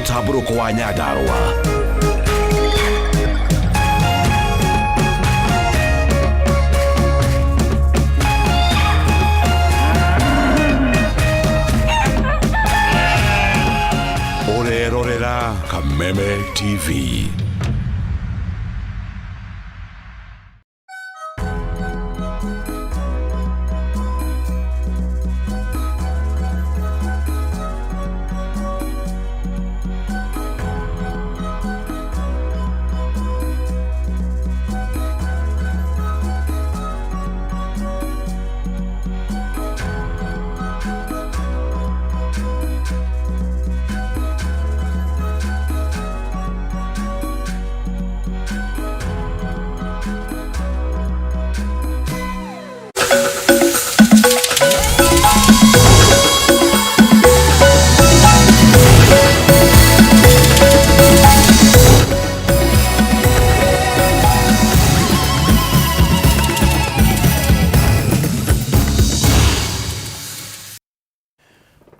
Mũtambũrũko wa Nyandarũa. Ũrerorera Kameme TV.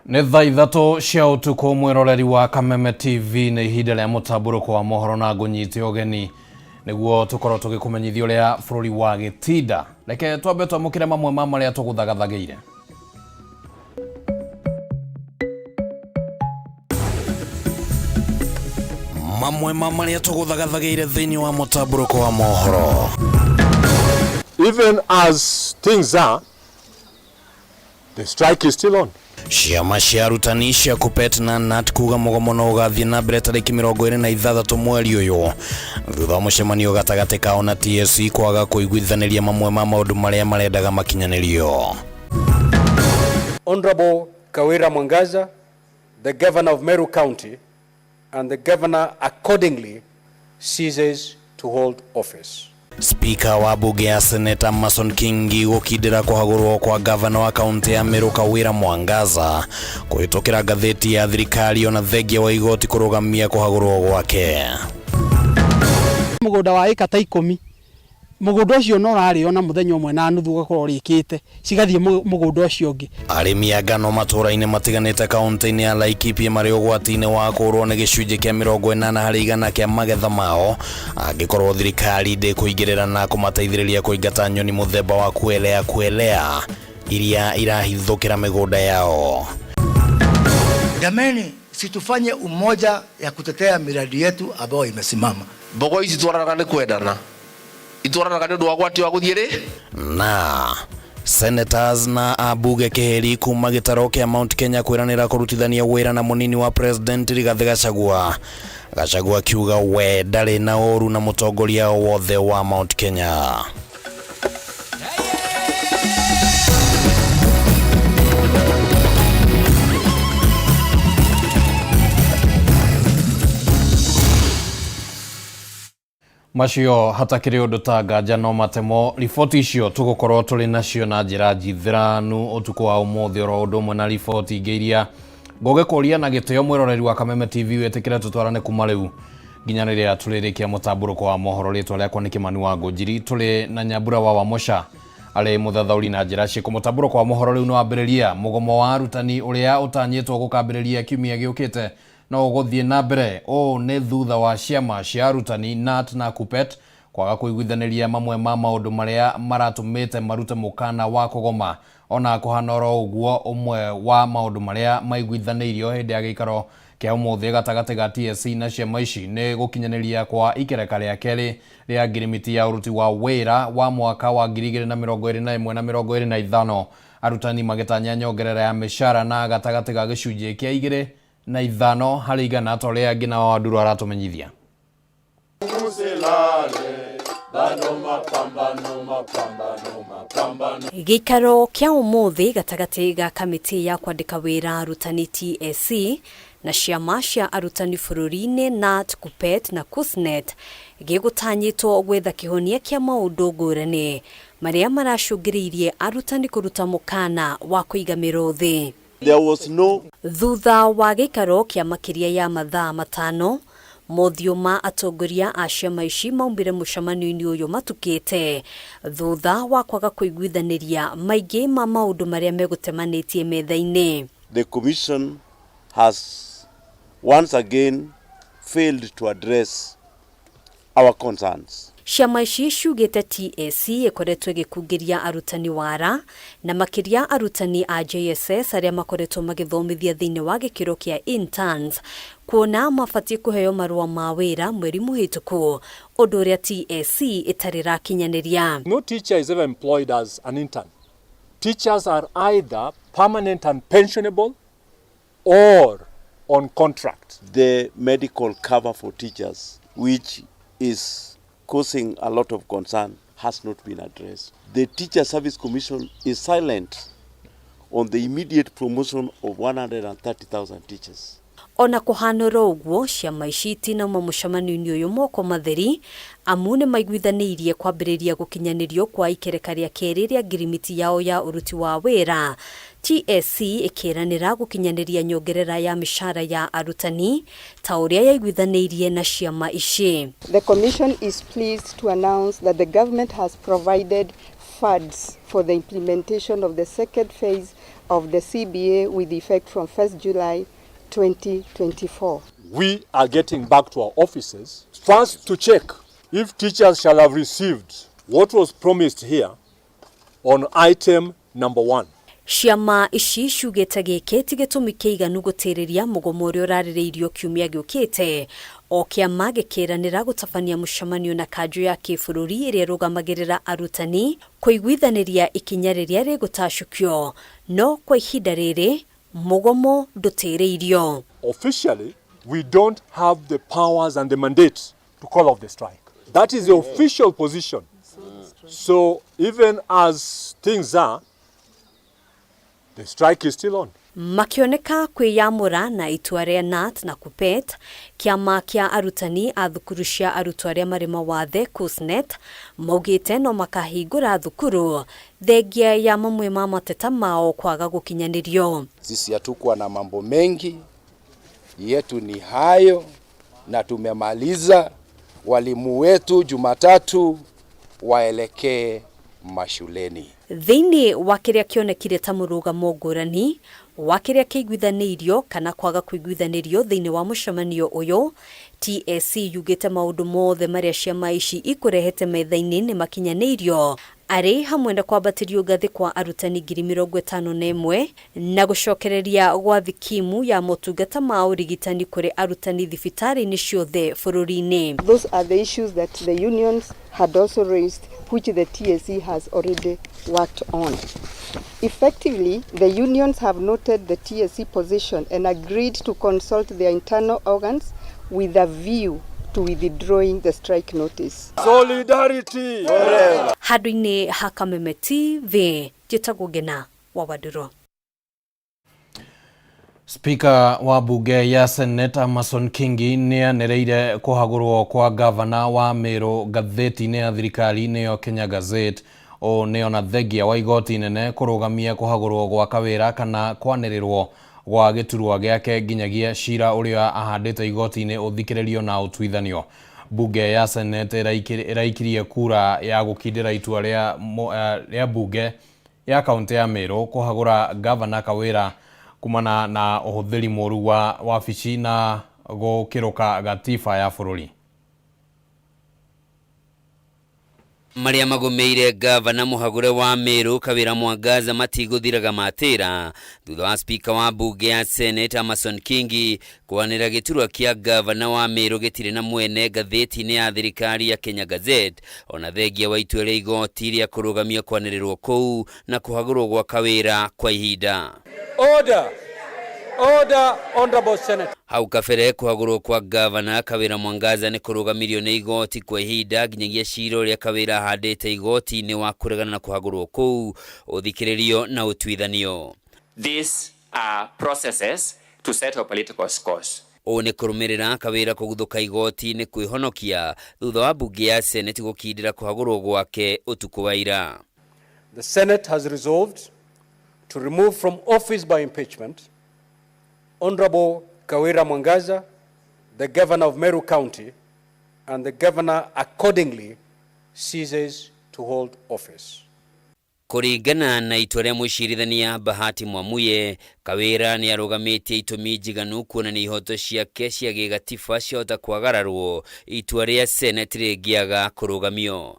Nĩ thaa 3 cia ũtukũ, mwĩroreri wa Kameme TV, nĩ ihinda rĩa mũtambũrũko wa mohoro na ngũnyite ũgeni nĩguo tũkorwo tũgĩkũmenyithia ũrĩa bũrũri wa gĩtinda. Reke twambe twamũkĩre mamwe ma marĩa tũgũthagathagĩire. Mamwe ma marĩa tũgũthagathagĩire thĩinĩ wa mũtambũrũko wa mohoro. Even as things are, the strike is still on. Ciama cia arutani cia KUPPET na KNUT kuga mũgomo no ũgathiĩ na mbere tarĩki 26 mweri ũyũ thutha wa mũcemanio gatagatĩ kao na TSC kwaga kũiguithanĩria mamwe ma maũndũ marĩa marendaga makinyanĩrio. Honorable Kawira Mwangaza, the Governor of Meru County, and the Governor accordingly ceases to hold office. Speaker wa bunge ya Seneta Mason Kingi gũkindĩra kũhagũrwo kwa gavana wa kaunti ya Meru Kawira Mwangaza kũhĩtũkĩra ngathĩti ya thirikari ona thengia wa igoti kũrũgamia kũhagũrwo gwake. Mũgũnda wa ĩka ta 10, mũgũnda ũcio no ũrarĩo na mũthenya ũmwe na nuthu ũgakorwo ũrĩkĩte, cigathiĩ mũgũnda ũcio ũngĩ. Arĩmi a ngano matũũra-inĩ matiganĩte kaunti-inĩ ya Laikipia marĩ ũgwati-inĩ wa kũũrwo nĩ gĩcunjĩ kĩa 80% kĩa magetha mao angĩkorwo thirikari ndĩkũingĩrĩra na kũmateithĩrĩria kũingata nyoni mũthemba wa kuelea kuelea iria irahithũkĩra mĩgũnda yao. Jameni, situfanye umoja ya kutetea miradi yetu ambayo imesimama. Mbogo ici twaranaga nĩ kwendana, itwaranaga nĩ ũndũ wa gwati wa gũthiĩ rĩ. Na senators na ambunge keheri kuma gĩtaro kĩa Mount Kenya kwĩranĩra kũrutithania wĩra na mũnini wa president Rigathĩ Gachagua. Gachagua akiuga we ndarĩ na ũru na mũtongoria o wothe wa Mount Kenya. Macio hatakĩrĩ ũndũ ta nganja no matemo. Riboti icio tũgũkorwo tũrĩ nacio na njĩra njithĩranu ũtukũ wa ũmũthĩ, oro ũndũ ũmwe na riboti ingĩ iria ngũgĩkũria na gĩtĩo mwĩroreri wa Kameme TV wĩtĩkĩre tũtwarane kuma rĩu nginya rĩrĩa tũrĩrĩkia mũtambũrũko wa mohoro. Rĩtwa rĩakwa nĩ Kĩmani wa Ngũnjiri, tũrĩ na Nyambura wa Wamũca arĩ mũthathaũri na njĩra ciĩko. Mũtambũrũko wa mohoro rĩu nĩ wambĩrĩria. Mũgomo wa arutani ũrĩa ũtanyĩtwo gũkambĩrĩria kiumia gĩũkĩte no ũgũthiĩ na mbere. Ũũ nĩ thutha wa ciama cia arutani KNUT na KUPPET kwaga kũiguithanĩria mamwe ma maũndũ marĩa maratũmĩte marute mũkana wa kũgoma. Ona kũhana oro ũguo, ũmwe wa maũndũ marĩa maiguithanĩirio hĩndĩ ya gĩikaro kĩa ũmũthĩ gatagatĩ ga TSC na ciama ici nĩ gũkinyanĩria kwa ikereka rĩa kerĩ rĩa ngirimiti ya ũruti wa wĩra wa mwaka wa 2021 na 25, arutani magĩtanya nyongerera ya mĩcara na gatagatĩ ga gĩcunjĩ kĩa 2 na 5%, ta ũrĩa Ngina wa Wanduru aratũmenyithia. Gĩikaro kĩa ũmũthĩ gatagatĩ ga kamĩtĩ ya kwandĩka wĩra arutani TSC na ciama cia arutani bũrũri-inĩ KNUT, KUPPET na KUSNET gĩgũtanyĩtwo gwetha kĩhonia kĩa maũndũ ngũrani marĩa maracũngĩrĩirie arutani kũruta mũkana wa kũiga mĩrũthi. There was no Thutha wa gĩikaro kĩa makĩria ya mathaa 5, mothiũ ma atongoria a ciama ici maumire mũcemanio-inĩ ũyũ matukĩte thutha wa kwaga kũiguithanĩria maingĩ ma maũndũ marĩa megũtemanĩtie metha-inĩ. The commission has Once again failed to address our concerns. Ciama ici ciugĩte TSC ĩkoretwo ĩgĩkungĩria arutani wara na makĩria arutani a JSS arĩa makoretwo magĩthomithia thĩinĩ wa gĩkĩro kĩa interns, kuona mabatiĩ kũheo marũa ma wĩra mweri mũhĩtũku, ũndũ ũrĩa TSC ĩtarĩ ĩrakinyanĩria. No teacher is ever employed as an intern. Teachers are either permanent and pensionable or on contract. The medical cover for teachers, which is causing a lot of concern, has not been addressed. The Teacher Service Commission is silent on the immediate promotion of 130,000 teachers. Ona kũhanũra ũguo, ciama ici itinauma mũcemanio-inĩ ũyũ moko matheri, amu nĩ maiguithanĩirie kwambĩrĩria gũkinyanĩrio kwa ikereka rĩa kerĩ rĩa ngirimiti yao ya ũruti wa wĩra. TSC ĩkĩranĩra gũkinyanĩria nyongerera ya mĩcara ya arutani ta ũrĩa yaiguithanĩirie na ciama ici. The Commission is pleased to announce that the government has provided funds for the implementation of the second phase of the CBA with effect from 1st July 2024. We are getting back to our offices first to check if teachers shall have received what was promised here on item number 1. Ciama ici ciugĩte gĩkĩ ti gĩtũmi kĩiganu gũtĩrĩria mũgomo ũrĩa ũrarĩrĩirio kiumia gĩũkĩte, o kĩama gĩkĩranĩra gũtabania mũcemanio na kanjũ ya kĩbũrũri ĩrĩa ĩrũgamagĩrĩra arutani kũiguithanĩria ikinya rĩrĩa rĩgũtacũkio, no kwa ihinda rĩrĩ mũgomo ndũtĩrĩirio. Officially, we don't have the powers and the mandate to call off the strike. That is the official position. So even as things are, the strike is still on. Makĩoneka kwĩyamũra na itua rĩa KNUT na KUPPET, kĩama kĩa arutani a thukuru cia arutwo arĩa marĩ mawathe KUSNET maugĩte no makahingũra thukuru thengia ya mamwe ma mateta mao kwaga gũkinyanĩrio. Sisi hatukuwa na mambo mengi, yetu ni hayo na tumemaliza. Walimu wetu Jumatatu waelekee mashuleni. Thĩinĩ wa kĩrĩa kĩonekire ta mũrũgamo ngũrani wa kĩrĩa kĩiguithanĩirio kana kwaga kũiguithanĩrio thĩinĩ wa mũcemanio ũyũ, TSC yugĩte maũndũ mothe marĩa ciama ici ikũrehete metha-inĩ nĩ makinyanĩirio, arĩ hamwe na kwambatĩrio ngathĩ kwa arutani 51,000 na gũcokereria gwa thikimu ya motungata ma ũrigitani kũrĩ arutani thibitarĩ-inĩ ciothe bũrũri-inĩ. Those are the issues that the unions had also raised, which the TSC has already worked on. Effectively, the unions have noted the TSC position and agreed to consult their internal organs with a view to withdrawing the strike notice. Solidarity! Handũ-inĩ ha Kameme TV, njĩtagwo Ngena wa Wandũrũ. Speaker wa bunge ya Senate Amason Kingi nĩ anĩrĩire kũhagũrwo kwa gavana wa Meru ngathĩti-inĩ ya thirikari nĩyo Kenya Gazette. Ũũ nĩ ona thengia wa igoti inene kũrũgamia kũhagũrwo gwa Kawĩra kana kwanĩrĩrwo gwa gĩturwa gĩake nginyagia cira ũrĩa ahandĩte igoti-inĩ ũthikĩrĩrio na ũtuithanio. Bunge ya Senate ĩraikirie kura ya gũkindĩra itua rĩa bunge ya kaunti ya Meru kũhagũra gavana Kawĩra kumana na ũhũthĩri mũru wa wabici na gũkĩrũka gatiba ya bũrũri. Marĩa magũmĩire gavana mũhagũre wa Meru Kawĩra Mwangaza matigũthiraga matĩra thutha wa spika wa bunge ya Senate Amason Kingi kwanĩra gĩturwa kĩa gavana wa Meru gĩtirĩ na mwene ngathĩti-inĩ ya thirikari ya Kenya Gazette, ona thengia wa itua rĩa igoti rĩa kũrũgamia kwanĩrĩrwo kũu na kũhagũrwo gwa Kawĩra kwa ihinda. Order. Order, Honorable Senator. Hau kabere kũhagũrwo kwa gavana Kawĩra Mwangaza nĩ kũrũgamirio nĩ igoti kwa ihinda nginyagia cira ũrĩa Kawĩra ahandĩte igoti-inĩ wa kũregana na kũhagũrwo kũu ũthikĩrĩrio na ũtuithanio. These are processes to settle political scores. Ũũ nĩ kũrũmĩrĩra Kawĩra kũguthũka igoti-inĩ kwĩhonokia thutha wa bunge ya Senate gũkindĩra kũhagũrwo gwake ũtukũ wa ira. The Senate has resolved to remove from office by impeachment Honorable Kawira Mwangaza, the governor of Meru County, and the governor accordingly ceases to hold office. Kũringana na itua rĩa mũcirithania Bahati Mwamuye, Kawira nĩ arũgamĩtie itũmi njiganu kuonania ihoto ciake cia gĩgatiba ciahota kwagararwo itua rĩa Senate rĩngĩaga kũrũgamio.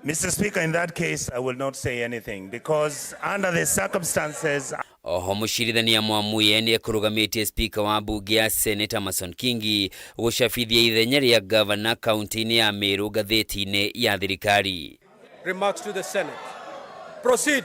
Mr. Speaker, in that case, I will not say anything because under the circumstances. Oho mũcirithania Mwamuye nĩ ekũrũgamĩtie spika wa mbunge ya Senate Amason Kingi gũcabithia ithenya rĩa gavana kaunti-inĩ ya Meru ngathĩti-inĩ ya thirikari. Remarks to the Senate. Proceed.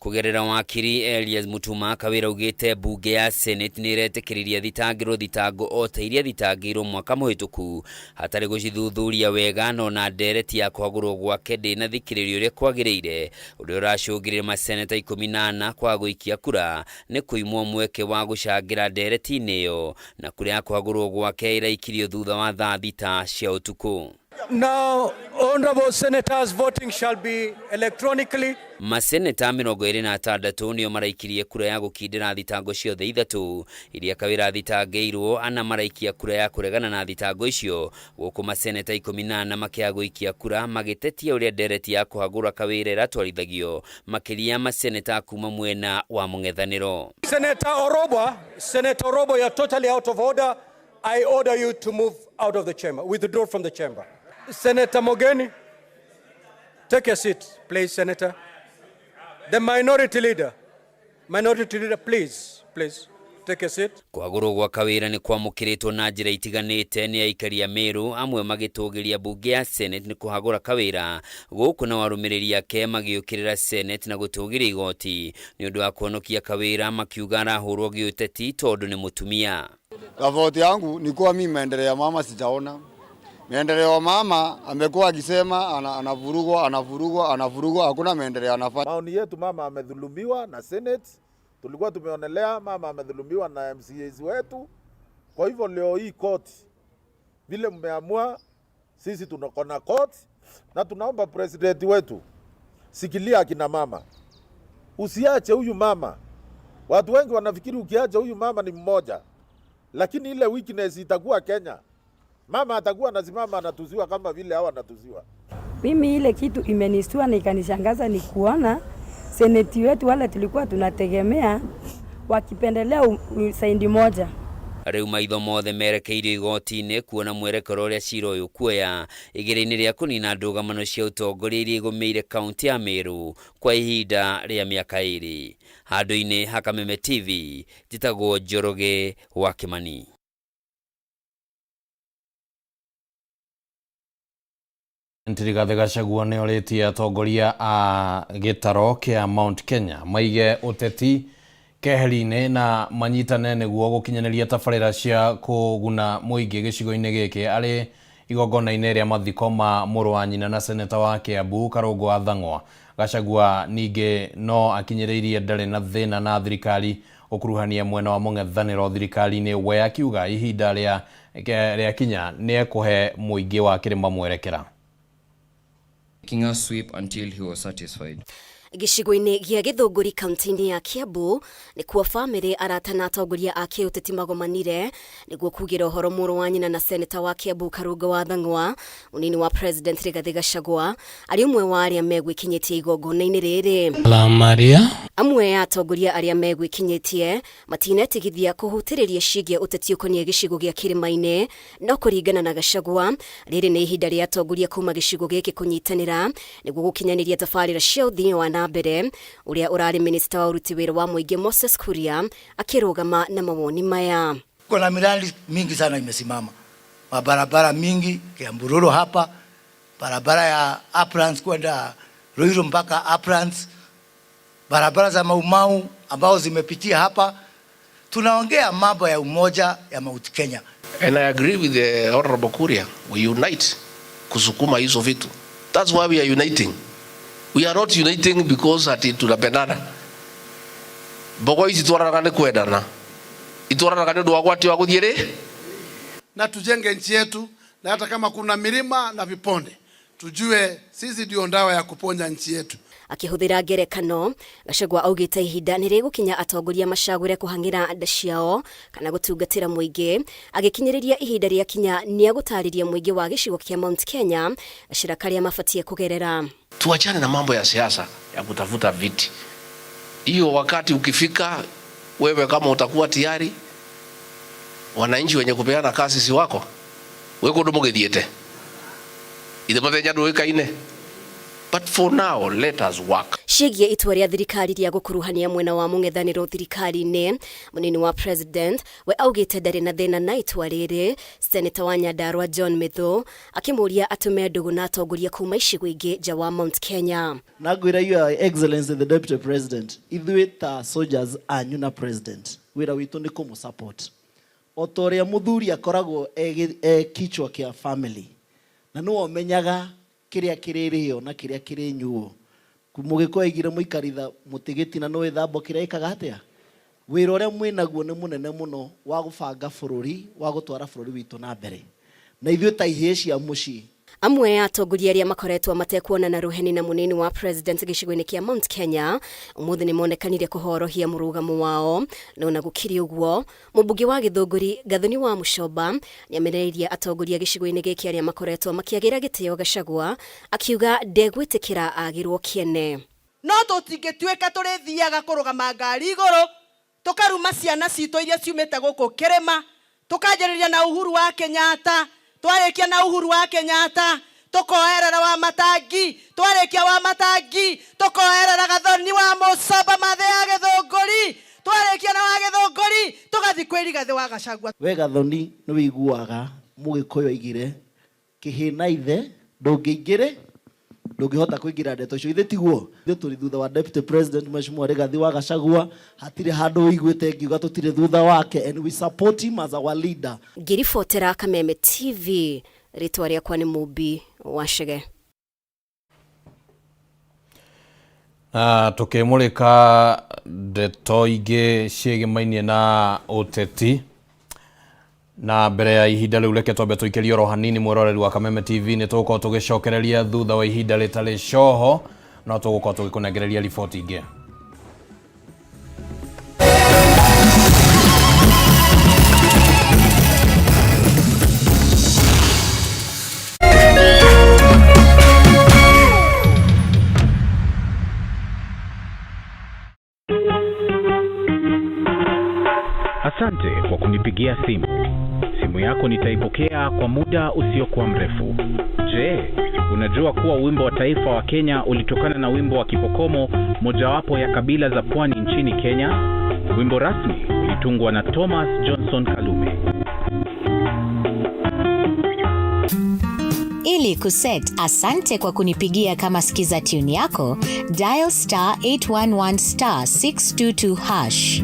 Kũgerera wakiri Elias Mutuma, Kawira augĩte mbunge ya Senate nĩ ĩretĩkĩririe thitangĩrwo thitango o ta iria thitangĩirwo mwaka mũhĩtũku hatarĩ gũcithuthuria wega, no na ndereti ya kũhagũrwo gwake ndĩnathikĩrĩrio ũrĩa kwagĩrĩire, ũrĩa ũracũngĩrĩria maseneta 14 kwaga gũikia kura nĩ kũimwo mweke wa gũcangĩra ndereti-inĩ ĩyo, na kura ya kũhagũrwo gwake ĩraikirio thutha wa thaa 6 cia ũtukũ. Now, honorable senators, voting shall be electronically. Maseneta 26 nĩo maraikirie kura ya gũkindĩra thitango ciothe ithatũ iria Kawira athitangĩirwo, ana maraikia kura ya kũregana na thitango icio, gũkũ maseneta 14 makĩaga gũikia kura magĩtetia ũrĩa ndereti ya kũhagũra Kawira ĩratwarithagio, makĩria maseneta kuma mwena wa mũng'ethanĩro. Senator Orobwa, Senator Orobwa, you are totally out of order. I order you to move out of the chamber, withdraw from the chamber. Senator Mogeni, take a seat, please, Senator. The minority leader, please, please, take a seat. Kũhagũrwo gwa Kawira nĩ kwamũkĩrĩtwo na njĩra itiganĩte nĩ aikari a Meru, amwe magĩtũgĩria mbunge ya Senate nĩ kũhagũra Kawira, gũkũ nao arũmĩrĩri ake magĩũkĩrĩra Senate na gũtũgĩria igoti nĩ ũndũ wa kuonokia Kawira, makiuga arahũrwo gĩũteti tondũ nĩ mũtumia. Tofauti yangu ni kuwa mimi maendeleo ya mama sijaona. Maendeleo ya mama amekuwa akisema anavurugwa, anavurugwa, anavurugwa, hakuna maendeleo anafanya. Maoni yetu mama amedhulumiwa na Senate, tulikuwa tumeonelea mama amedhulumiwa na MCAs wetu. Kwa hivyo leo hii court vile mmeamua, sisi tunakona court na tunaomba president wetu, sikilia akina mama. Usiache huyu mama. Watu wengi wanafikiri ukiacha huyu mama ni mmoja, lakini ile weakness itakuwa Kenya. Mama atakuwa anasimama anatuziwa kama vile hawa anatuziwa. Mimi ile kitu imenistua na ikanishangaza ni kuona seneti wetu wale tulikuwa tunategemea wakipendelea saindi moja. Rĩu maitho mothe merekeirio igoti-inĩ kuona mwerekero ũrĩa cira ũyũ kuoya igĩrĩ-inĩ rĩa kũnina ndũgamano cia ũtongoria iria igũmĩire kaunti ya Meru kwa ihinda rĩa mĩaka 2. Handũ-inĩ ha Kameme TV, njĩtagwo Njoroge wa Kĩmani. Rigathĩ Gachagua nĩ orĩtie atongoria a gĩtaro kĩa Mount Kenya maige ũteti keheri-inĩ na manyitane nĩguo gũkinyanĩria tabarĩra cia kũguna mũingĩ gĩcigo-inĩ gĩkĩ arĩ igongona-inĩ rĩa mathiko ma mũrũ wa nyina na seneta wa Kiambu Karũngũ wa Thang'wa. Gachagua ningĩ no akinyĩrĩirie ndarĩ na thĩna na thirikari gũkuruhania mwena wa mũng'ethanĩro thirikari-inĩ, we akiuga ihinda rĩa kinya nĩ ekũhe mũingĩ wa kĩrĩma mwerekera. Making us sweep until he was satisfied. Gĩcigo-inĩ gĩa Gĩthũngũri kaunti-inĩ ya Kiambu nĩkuo bamĩrĩ, arata na atongoria a kĩũteti magomanire nĩguo kugĩra ũhoro mũrũ wa nyina na seneta wa Kiambu Karũngũ wa Thang'wa, mũnini wa President Rigathĩ Gachagua arĩ ũmwe wa arĩa megwĩkinyĩtie igongona-inĩ rĩrĩ. La Maria. Amwe a atongoria arĩa megwĩkinyĩtie matinetigithia kũhutĩrĩria ciĩgiĩ ũteti ũkoniĩ gĩcigo gĩa kĩrĩma-inĩ, no kũringana na Gachagua rĩrĩ nĩ ihinda rĩa atongoria kuma gĩcigo gĩkĩ kũnyitanĩra nĩguo gũkinyanĩria tabarĩra cia ũthii wa na mbere. Ũrĩa ũrarĩ minista wa ũruti wĩra wa mũingĩ Moses Kuria akĩrũgama na mawoni maya. Kuna miradi mingi sana imesimama, mabarabara mingi Kiambururu hapa, barabara ya Uplands kwenda Ruiru mpaka Uplands, barabara za Maumau ambao zimepitia hapa. Tunaongea mambo ya umoja ya Mount Kenya. And I agree with the Honorable Kuria, we unite kusukuma hizo vitu. That's why we are uniting. We are not uniting because ati tunapendana. Mbogo ici twaranaga nĩ kwendana. Itwaranaga nĩ ũndũ wa gwati wa gũthiĩ rĩ? Na tujenge nchi yetu, na hata kama kuna milima na viponde, tujue sisi ndio ndawa ya kuponya nchi yetu. Akĩhũthĩra ngerekano, Gachagua augĩte ihinda nĩ rĩgũkinya atongoria macagũre kũhang'ĩra nda ciao kana gũtungatĩra mũingĩ. Agĩkinyĩrĩria ihinda rĩakinya nĩegũtarĩria mũingĩ wa gĩcigo kĩa Mount Kenya gacĩra karĩa mabatiĩ kũgerera. Tuachane na mambo ya siasa ya kutafuta viti. Hiyo wakati ukifika, wewe kama utakuwa tayari, wananchi wenye kupeana kazi si wako, we kundu mugithiete ithe muthenya nduikaine. But for now, let us work. Ciĩgiĩ itua rĩa thirikari rĩa gũkuruhania mwena wa mũng'ethanĩro thirikari-inĩ, mũnini wa president we augĩte ndarĩ na thĩna na itua rĩrĩ. Seneta wa Nyandarua John Methu akĩmũria atume ndũgũ na atongoria kuma icigo ingĩ nja wa Mount Kenya. Na ngwĩra Your Excellency the Deputy President, ithuĩ ta soldiers anyu na president, wĩra witũ nĩ kũmũ support. O ta ũrĩa mũthuri akoragwo e kichwa kĩa family, na nĩwe ũmenyaga kĩrĩa kĩrĩrĩo na kĩrĩa kĩrĩnyuo. Mũgĩkũyũ aigire mũikaritha mũtĩ gĩtina nĩũĩ thambo kĩrĩa ĩkaga atĩa? Wĩra ũrĩa mwĩnaguo nĩ mũnene mũno wa gũbanga bũrũri, wa gũtwara bũrũri witũ na mbere. Na ithuĩ ta ihĩĩ cia mũciĩ. Amwe a atongoria arĩa makoretwo matekuonana rũheni na mũnini wa president gĩcigo-inĩ kĩa Mount Kenya ũmũthĩ nĩ monekanire kũhorohia mũrũgamo wao. No na gũkĩrĩ ũguo, mũmbunge wa Gĩthũngũri Gathoni wa Mũcomba nĩamenereirie atongoria gĩcigo-inĩ gĩkĩ arĩa makoretwo makĩagĩra gĩtĩo Gachagua, akiuga ndegwĩtĩkĩra agĩrwo kĩene. No tũtingĩtuĩka tũrĩthiaga kũrũgama ngari igũrũ, tũkaruma ciana citũ iria ciumĩte gũkũ kĩrĩma, tũkanjĩrĩria na Uhuru wa Kenyatta, twarĩkia na Uhuru wa Kenyatta, tũkoerera wa Matangi, twarĩkia wa Matangi, tũkoerera Gathoni wa Mũcomba Mathe ya Gĩthũngũri, twarĩkia na wa Gĩthũngũri, tũgathiĩ kwĩ Rigathĩ wa Gachagua. We Gathoni nĩ wĩiguaga Mũgĩkũyũ aigire kĩhĩ na ithe ndũngĩingĩre, ndũngĩhota kũingĩra ndeto icio, ithe tiguo? Ithuĩ tũrĩ thutha wa Deputy President Mheshimiwa Rigathĩ wa Gachagua, hatirĩ handũ ũiguĩte ngiuga tũtirĩ thutha wake, and we support him as our leader. Ngĩribotera Kameme TV, rĩtwa rĩakwa nĩ Mũmbi wa Chege. Na tukimurika ndeto ingĩ ciĩgĩmainie na ũteti, na mbere ya ihinda rĩu reke twambe tũikĩrie oro hanini mwĩroreri wa Kameme TV, nĩ tũgũkorwo tũgĩcokereria thutha wa ihinda rĩtarĩ coho, no tũgũkorwo tũgĩkũnengereria riboti ingĩ. Asante kwa kunipigia simu. Simu yako nitaipokea kwa muda usiokuwa mrefu. Je, unajua kuwa wimbo wa taifa wa Kenya ulitokana na wimbo wa Kipokomo, mojawapo ya kabila za pwani nchini Kenya? Wimbo rasmi ulitungwa na Thomas Johnson Kalume. Ili kuset asante kwa kunipigia kama skiza tune yako, dial star 811 star 622 hash.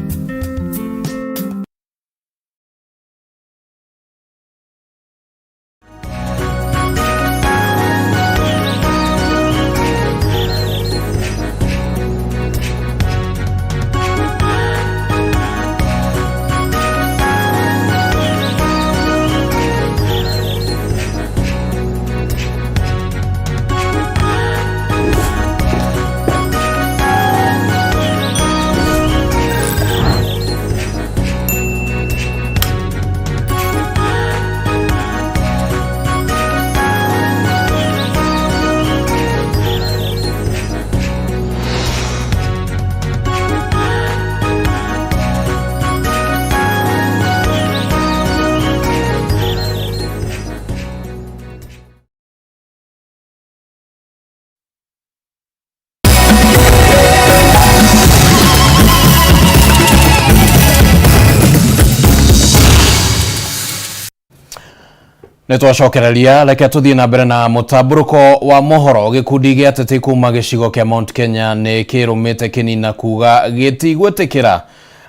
Nĩ twacokereria, reke tũthiĩ na mbere na mũtambũrũko wa mohoro. Gĩkundi gĩa ateti kuma gĩcigo kĩa Mount Kenya nĩ kĩrũmĩte kĩnina kuga gĩtigwĩtĩkĩra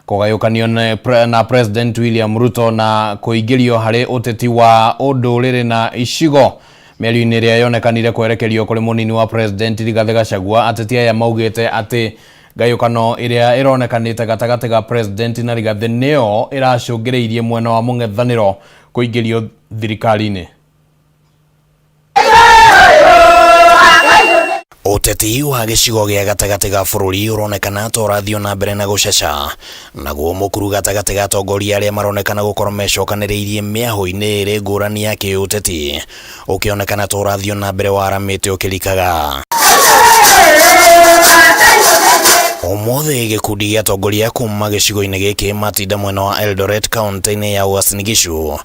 kũgayũkanio na President William Ruto na kũingĩrio harĩ ũteti wa ũndũrĩrĩ na icigo. Mĩario-inĩ ĩrĩa yonekanire kwerekerio kũrĩ mũnini wa President Rigathĩ Gachagua, ateti aya maugĩte atĩ ngayũkano ĩrĩa ĩronekanĩte gatagatĩ ga President na Rigathĩ nĩyo ĩracũngĩrĩirie mwena wa mũng'ethanĩro kũingĩrio thirikari-inĩ. Ũteti wa gĩcigo gĩa gatagatĩ ga bũrũri ũronekana ta ũrathiĩ na mbere na gũcaca, naguo mũkuru gatagatĩ ga atongoria arĩa maronekana gũkorwo mecokanĩrĩirie mĩahũ-inĩ ĩrĩ ngũrani ya kĩũteti ũkĩonekana ta ũrathiĩ na mbere waramĩte ũkĩrikaga. Ũmũthĩ gĩkundi gĩa atongoria kuma gĩcigo-inĩ gĩkĩ matinda mwena wa Eldoret kaunti-inĩ ya Uasin Gishu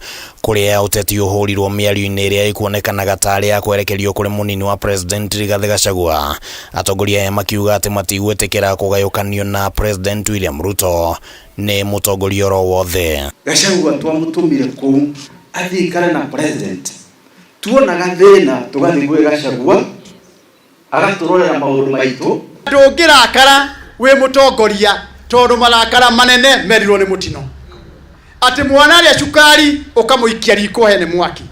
kũrĩa ũteti ũhũrirwo mĩario-inĩ ĩrĩa ĩkuonekanaga tarĩ ya kwerekerio kũrĩ mũnini wa President Rigathi Gachagua. Atongoria aya makiuga atĩ matigwĩtĩkĩra kũgayũkanio na President William Ruto nĩ mũtongoria oro wothe. Gachagua twamũtũmire kũu athiĩ ikare na president, tuonaga thĩna tũgathiĩ gwĩ Gachagua agatũrorera maũndũ maitũ. Ndũngĩrakara wĩ mũtongoria tondũ marakara manene merirwo nĩ mũtino, atĩ mwana arĩa cukari ũkamũikia riko hene mwaki.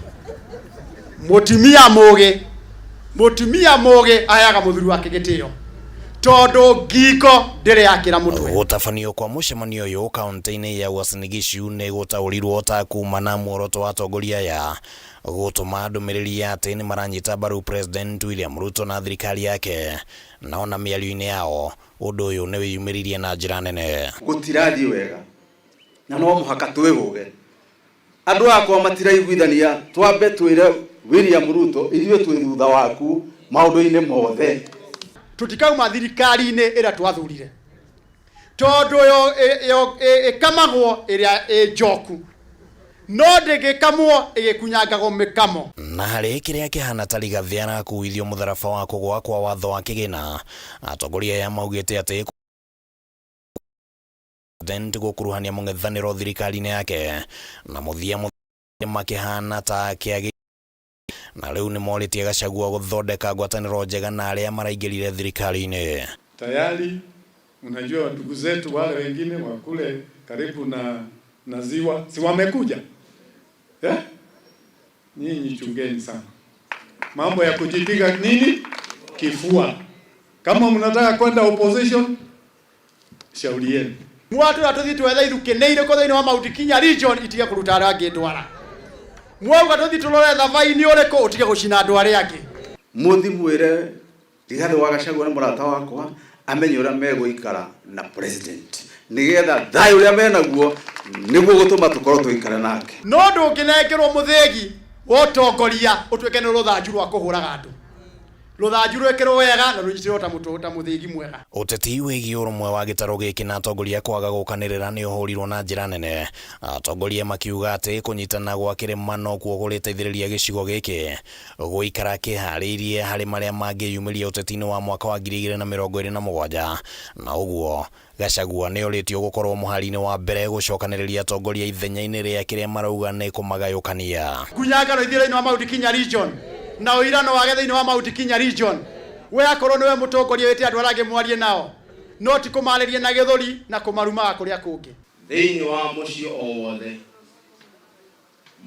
Mũtumia mũgĩ aheaga mũthuri wake gĩtĩo tondũ ngingo ndĩrĩ yakĩra mũtwe. Gũtabanio kwa mũcemanio ũyũ kaunti-inĩ ya Uasin Gishu nĩ gũtaũrirwo ta kuma na muoroto wa atongoria aya gũtũma ndũmĩrĩri ya atĩ nĩ maranyita mbaru President William Ruto na thirikari yake, na ona mĩario-inĩ yao ũndũ ũyũ nĩ wĩyumĩririe na njĩra nene. Gũtirathiĩ wega na no mũhaka twĩhũge, andũ akwa matiraiguithania, twambe twĩre William Ruto ithuĩ twĩ thutha waku maũndũ-inĩ mothe. Tũtikauma thirikari-inĩ ĩrĩa twathurire tondũ yo ĩkamagwo ĩrĩa ĩ njoku no ndĩgĩkamwo ĩgĩkunyangagwo mĩkamo. Na harĩ kĩrĩa kĩhana ta Rigathi arakuithio mũtharaba wa kũgũa kwa watho wa kĩgĩna, atongoria aya maugĩte atĩ President gũkuruhania mũng'ethanĩro thirikari-inĩ yake na mũthia makĩhana ta kĩagi, na rĩu nĩ morĩtie Gachagua gũthondeka ngwatanĩro njega na arĩa maraingĩrire thirikari-inĩ. Tayari unajua ndugu zetu wale wengine wa kule karibu na ziwa si wamekuja? Nyinyi chungeni sana mambo ya kujipiga nini kifua. Kama mnataka kwenda opposition, shauri yenu. Mwatũra tũthiĩ twethe ithukĩ nĩ irĩkũ thĩinĩ wa Mount Kenya region itige kũruta arĩa angĩ ndwara. Mwauga tũthiĩ tũrore thavaini ũrĩkũ ũtige gũcina andũ arĩa angĩ. Mũthi mwĩre Rigathi wa Gachagua nĩ mũrata wakwa amenye ũrĩa megũikara na president nĩgetha thayũ ũrĩa menaguo nĩguo gũtũma tũkorwo tũikare nake. No ndũngĩnengerwo mũthĩgi wa ũtongoria ũtuĩke nĩ rũthanju rwa kũhũraga andũ. Rũthanju rwĩkĩrwo wega na rũnyitĩrwo ta mũthĩgi mwega. Ũteti wĩgiĩ ũrũmwe wa gĩtarũ gĩkĩ na atongoria kwaga gũkanĩrĩra nĩ ũhũrirwo na njĩra nene, atongoria makiuga atĩ kũnyitana gwa kĩrĩma nokuo kũrĩteithĩrĩria gĩcigo gĩkĩ gũikara kĩharĩirie harĩ marĩa mangĩyumĩria ũteti-inĩ wa mwaka wa 2027, na ũguo Gachagua nĩ orĩtio gũkorwo mũhari-inĩ wa mbere gũcokanĩrĩria atongoria ithenya-inĩ rĩa kĩrĩa marauga nĩ kũmagayũkania. Kunyangano ithiĩ thĩinĩ wa Mount Kenya region na ũirano wage thĩinĩ wa Mount Kenya region, we akorwo nĩwe mũtongoria wĩte andũ arĩa angĩ mwarie nao, no ti kũmarĩria na gĩthũri na kũmarumaga kũrĩa kũngĩ. Thĩinĩ wa mũciĩ o wothe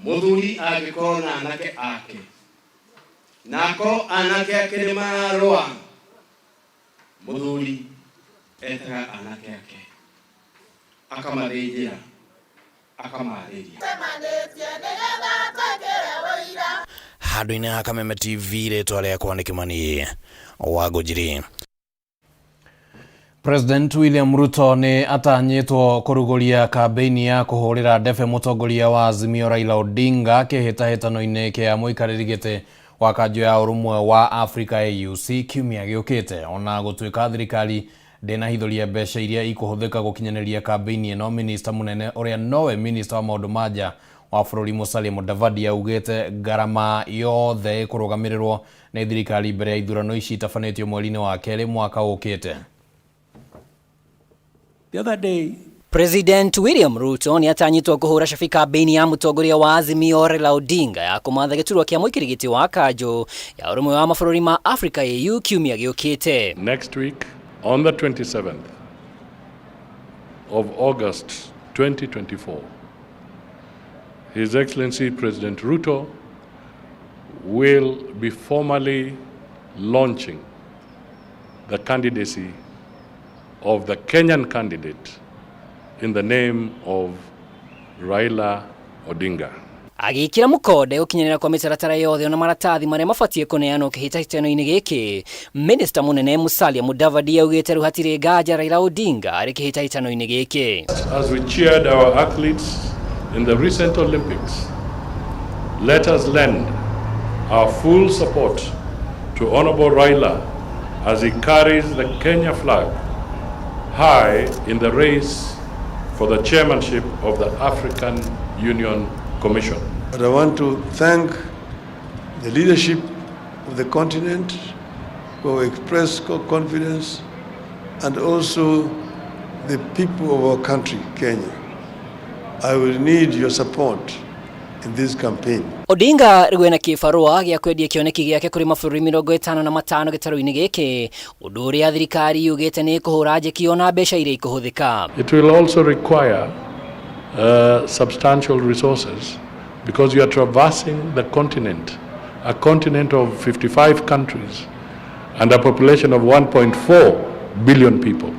mũthuri angĩkorwo na anake ake na akorwo anake ake nĩ mararũa, mũthuri etaga anake ake akamathĩnjĩra akamarĩria. Handũ-inĩ ha Kameme TV, rĩtwa rĩakwa nĩ Kĩmani wa Ngũnjiri. President William Ruto nĩ atanyĩtwo kũrugũria kambĩini ya kũhũrĩra ndebe mũtongoria wa Azimio Raila Odinga kĩhĩtahĩtano-inĩ kĩa mũikarĩri gĩtĩ wa kanjũ ya ũrũmwe wa Africa AUC kiumia gĩũkĩte. Ona gũtuĩka thirikari ndĩnahithũria mbeca iria ikũhũthĩka gũkinyanĩria kambĩini ĩno, minista mũnene ũrĩa nowe minista wa maũndũ ma nja wa bũrũri Musalia Mudavadi augĩte ngarama yothe ĩkũrũgamĩrĩrwo nĩ thirikari mbere ya ithurano ici itabanĩtio mweri-inĩ wa kerĩ mwaka ũkĩte. The other day, President William Ruto nĩ atanyĩtwo kũhũra cabi kambĩini ya mũtongoria wa Azimio Raila Odinga ya kũmatha gĩturwa kĩa mũikĩri gĩtĩ wa kanjũ ya ũrũmwe wa mabũrũri ma Africa AU kiumia gĩũkĩte. Next week, on the 27th of August 2024, His Excellency President Ruto will be formally launching the candidacy of the Kenyan candidate in the name of Raila Odinga. Agĩkĩra mũkonde gũkinyanĩra kwa mĩtaratara yothe ona maratathi marĩa mabatiĩ kũneanwo kĩhĩtahĩtano-inĩ gĩkĩ. Minista mũnene Musalia Mudavadi augĩte rĩu hatirĩ nganja Raila Odinga arĩ kĩhĩtahĩtano-inĩ gĩkĩ. As we cheered our athletes in the recent Olympics, let us lend our full support to Honorable Raila as he carries the Kenya flag high in the race for the chairmanship of the African Union Commission. But I want to thank the leadership of the continent who expressed confidence, and also the people of our country, Kenya. I will need your support in this campaign. Odinga rĩu ena kĩbarũa gĩa kwendia kĩoneki gĩake kũrĩ mabũrũri 55 gĩtarũ-inĩ gĩkĩ, ũndũ ũrĩa thirikari yugĩte nĩ ĩkũhũra njeki ona mbeca iria ikũhũthĩka. It will also require substantial resources because you are traversing the continent, a continent of 55 countries and a population of 1.4 billion people.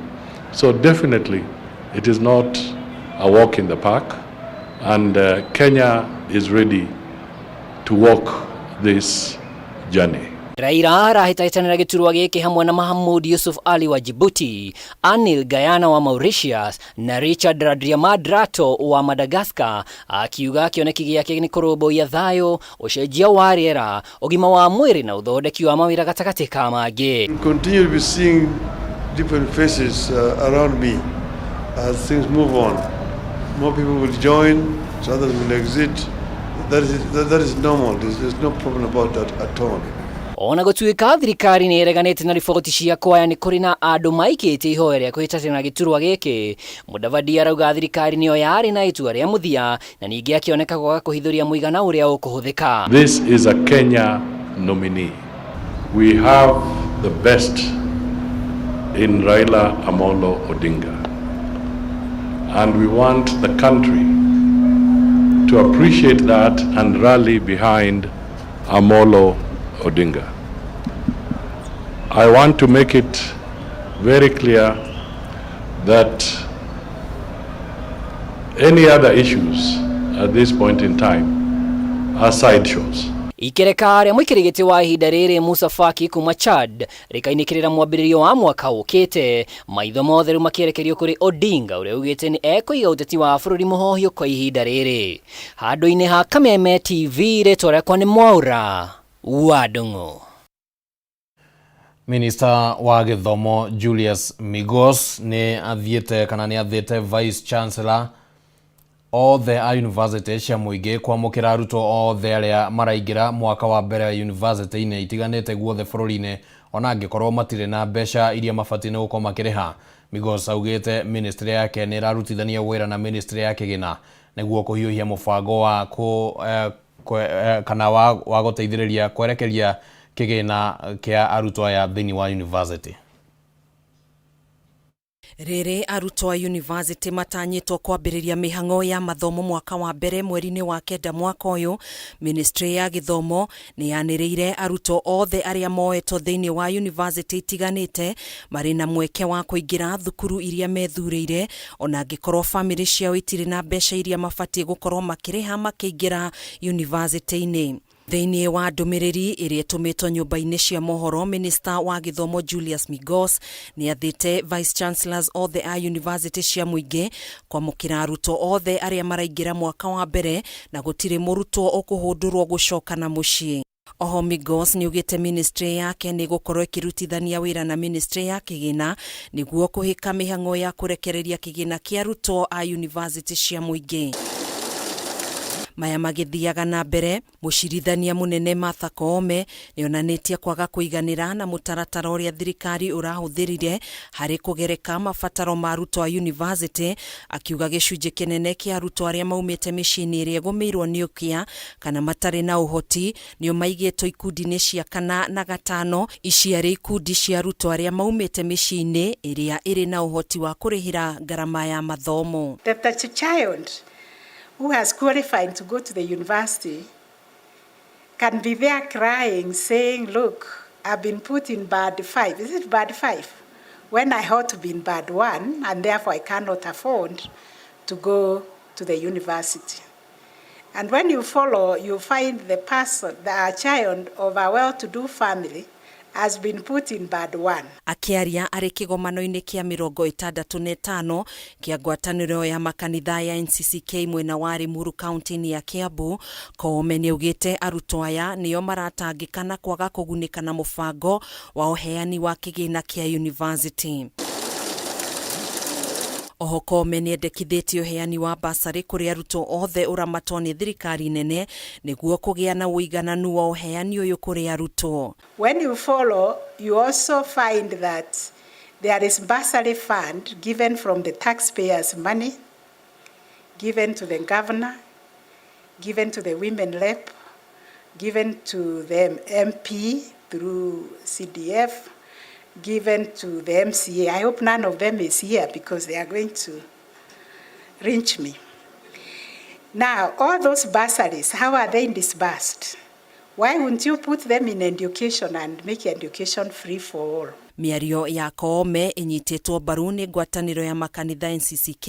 So definitely it is not a walk in the park, and Kenya is ready to walk this journey. Raila arahĩtahĩtanĩra gĩturwa gĩkĩ hamwe na Mahamud Yusuf Ali wa Djibouti, Anil Gayana wa Mauritius na Richard Randriamandrato wa Madagascar, akiuga kĩoneki gĩake nĩ kũrũmbũiya thayũ, ũcenjia wa rĩera, ũgima wa mwĩrĩ na ũthondeki wa mawĩra gatagatĩ ka mangĩ. We'll continue to be seeing different faces around me as things move on. More people will join, so others will exit. That is normal. There's no problem about that at all. Ona gũtuĩka thirikari nĩ ĩreganĩte na riboti cia kwaya nĩ kũrĩ na andũ maikĩtie ihoya rĩa kũhĩtahĩtana gĩturwa gĩkĩ, Mudavadi arauga thirikari nĩyo yarĩ na itua rĩa mũthia na ningĩ akĩoneka kwaga kũhithũria mũigana ũrĩa ũkũhũthĩka. This is a Kenya nominee. We have the best in Raila Amolo Odinga, and we want the country to appreciate that and rally behind Amolo Odinga. I want to make it very clear that any other issues at this point in time are sideshows. Ikereka rĩa mũikĩri gĩtĩ wa ihinda rĩrĩ Musa Faki kuma Chad rĩkainĩkĩrĩra mwambĩrĩrio wa mwaka ũkĩte, maitho mothe rĩu makĩerekerio kũrĩ Odinga ũrĩa ugĩte nĩ ekũiga ũteti wa bũrũri mũhohio kwa ihinda rĩrĩ. Handũ-inĩ ha Kameme TV, rĩtwa rĩakwa nĩ Mwaura wa Ndung'u. Minista wa gĩthomo Julius Migos nĩ athiĩte kana nĩ athĩte Vice Chancellor othe a university cia mũingĩ kwamũkĩra arutwo othe arĩa maraingĩra mwaka wa mbere university-inĩ itiganĩte guothe bũrũri-inĩ ona angĩkorwo matirĩ na mbeca iria mabatiĩ nĩ gũkorwo makĩrĩha. Migos augĩte ministry yake nĩ ĩrarutithania wĩra na ministry ya kĩgĩna nĩguo kũhiũhia mũbango wa kana wa gũteithĩrĩria kwerekeria kĩgĩna kĩa arutwo aya thĩinĩ wa university. Rĩrĩ arutwo a university matanyĩtwo kwambĩrĩria mĩhang'o ya mathomo mwaka wa mbere mweri-inĩ wa 9 mwaka ũyũ, ministry ya gĩthomo nĩ yanĩrĩire arutwo othe arĩa moetwo thĩinĩ wa university itiganĩte marĩ na mweke wa kũingĩra thukuru iria methurĩire ona angĩkorwo famĩlĩ ciao itirĩ na mbeca iria mabatiĩ gũkorwo makĩrĩha makĩingĩra university-inĩ. Thĩinĩ wa ndũmĩrĩri ĩrĩa ĩtũmĩtwo nyũmba-inĩ cia mohoro, Minista wa gĩthomo Julius Migos nĩ athĩte Vice Chancellors othe a university cia mũingĩ kwamũkĩra arutwo othe arĩa maraingĩra mwaka wa mbere na gũtirĩ mũrutwo ũkũhũndũrwo gũcoka na mũciĩ. Oho Migos nĩ augĩte ministry yake nĩ ĩgũkorwo ĩkĩrutithania wĩra na ministry ya kĩgĩna nĩguo kũhĩka mĩhang'o ya kũrekereria kĩgĩna kĩa arutwo a university cia mũingĩ. Maya magĩthiaga na mbere, mũcirithania mũnene Martha Koome nĩonanĩtie kwaga kũiganĩra na mũtaratara ũrĩa thirikari ũrahũthĩrire harĩ kũgereka mabataro ma arutwo a university, akiuga gĩcunjĩ kĩnene kĩa arutwo arĩa maumĩte mĩciĩ-inĩ ĩrĩa ĩgũmĩirwo nĩ ũkĩa kana matarĩ na ũhoti nĩo maigĩtwo ikundi-inĩ cia 4 na 5, ici arĩ ikundi cia arutwo arĩa maumĩte mĩciĩ-inĩ ĩrĩa ĩrĩ na ũhoti wa kũrĩhĩra ngarama ya mathomo. That the child who has qualified to go to the university can be there crying, saying, look, I've been put in band 5. Is it band 5? When I ought to be in band 1, and therefore I cannot afford to go to the university. And when you follow, you find the person, the child of a well-to-do family has been put in band 1. Akĩaria arĩ kĩgomano-inĩ kĩa 65 kĩa ngwatanĩro ya makanitha ya NCCK mwena wa Limuru kaunti-inĩ ya Kiambu, Koome nĩaugĩte arutwo aya nĩo maratangĩka na kwaga kũgunĩka na mũbango wa ũheani wa kĩgĩna kĩa university. Oho Koome nĩendekithĩtie ũheani wa basarĩ kũrĩ arutwo othe ũramatwo nĩ thirikari nene nĩguo kũgĩa na ũigananu wa ũheani ũyũ kũrĩ arutwo. When you follow, you also find that there is bursary fund given from the taxpayers' money, given to the governor, given to the women rep, given to the MP through CDF, given to the MCA. I hope none of them is here because they are going to lynch me. Now, all those bursaries, how are they disbursed? Why wouldn't you put them in education and make education free for all? Mĩario ya Koome ĩnyitĩtwo mbaru nĩ ngwatanĩro ya makanitha NCCK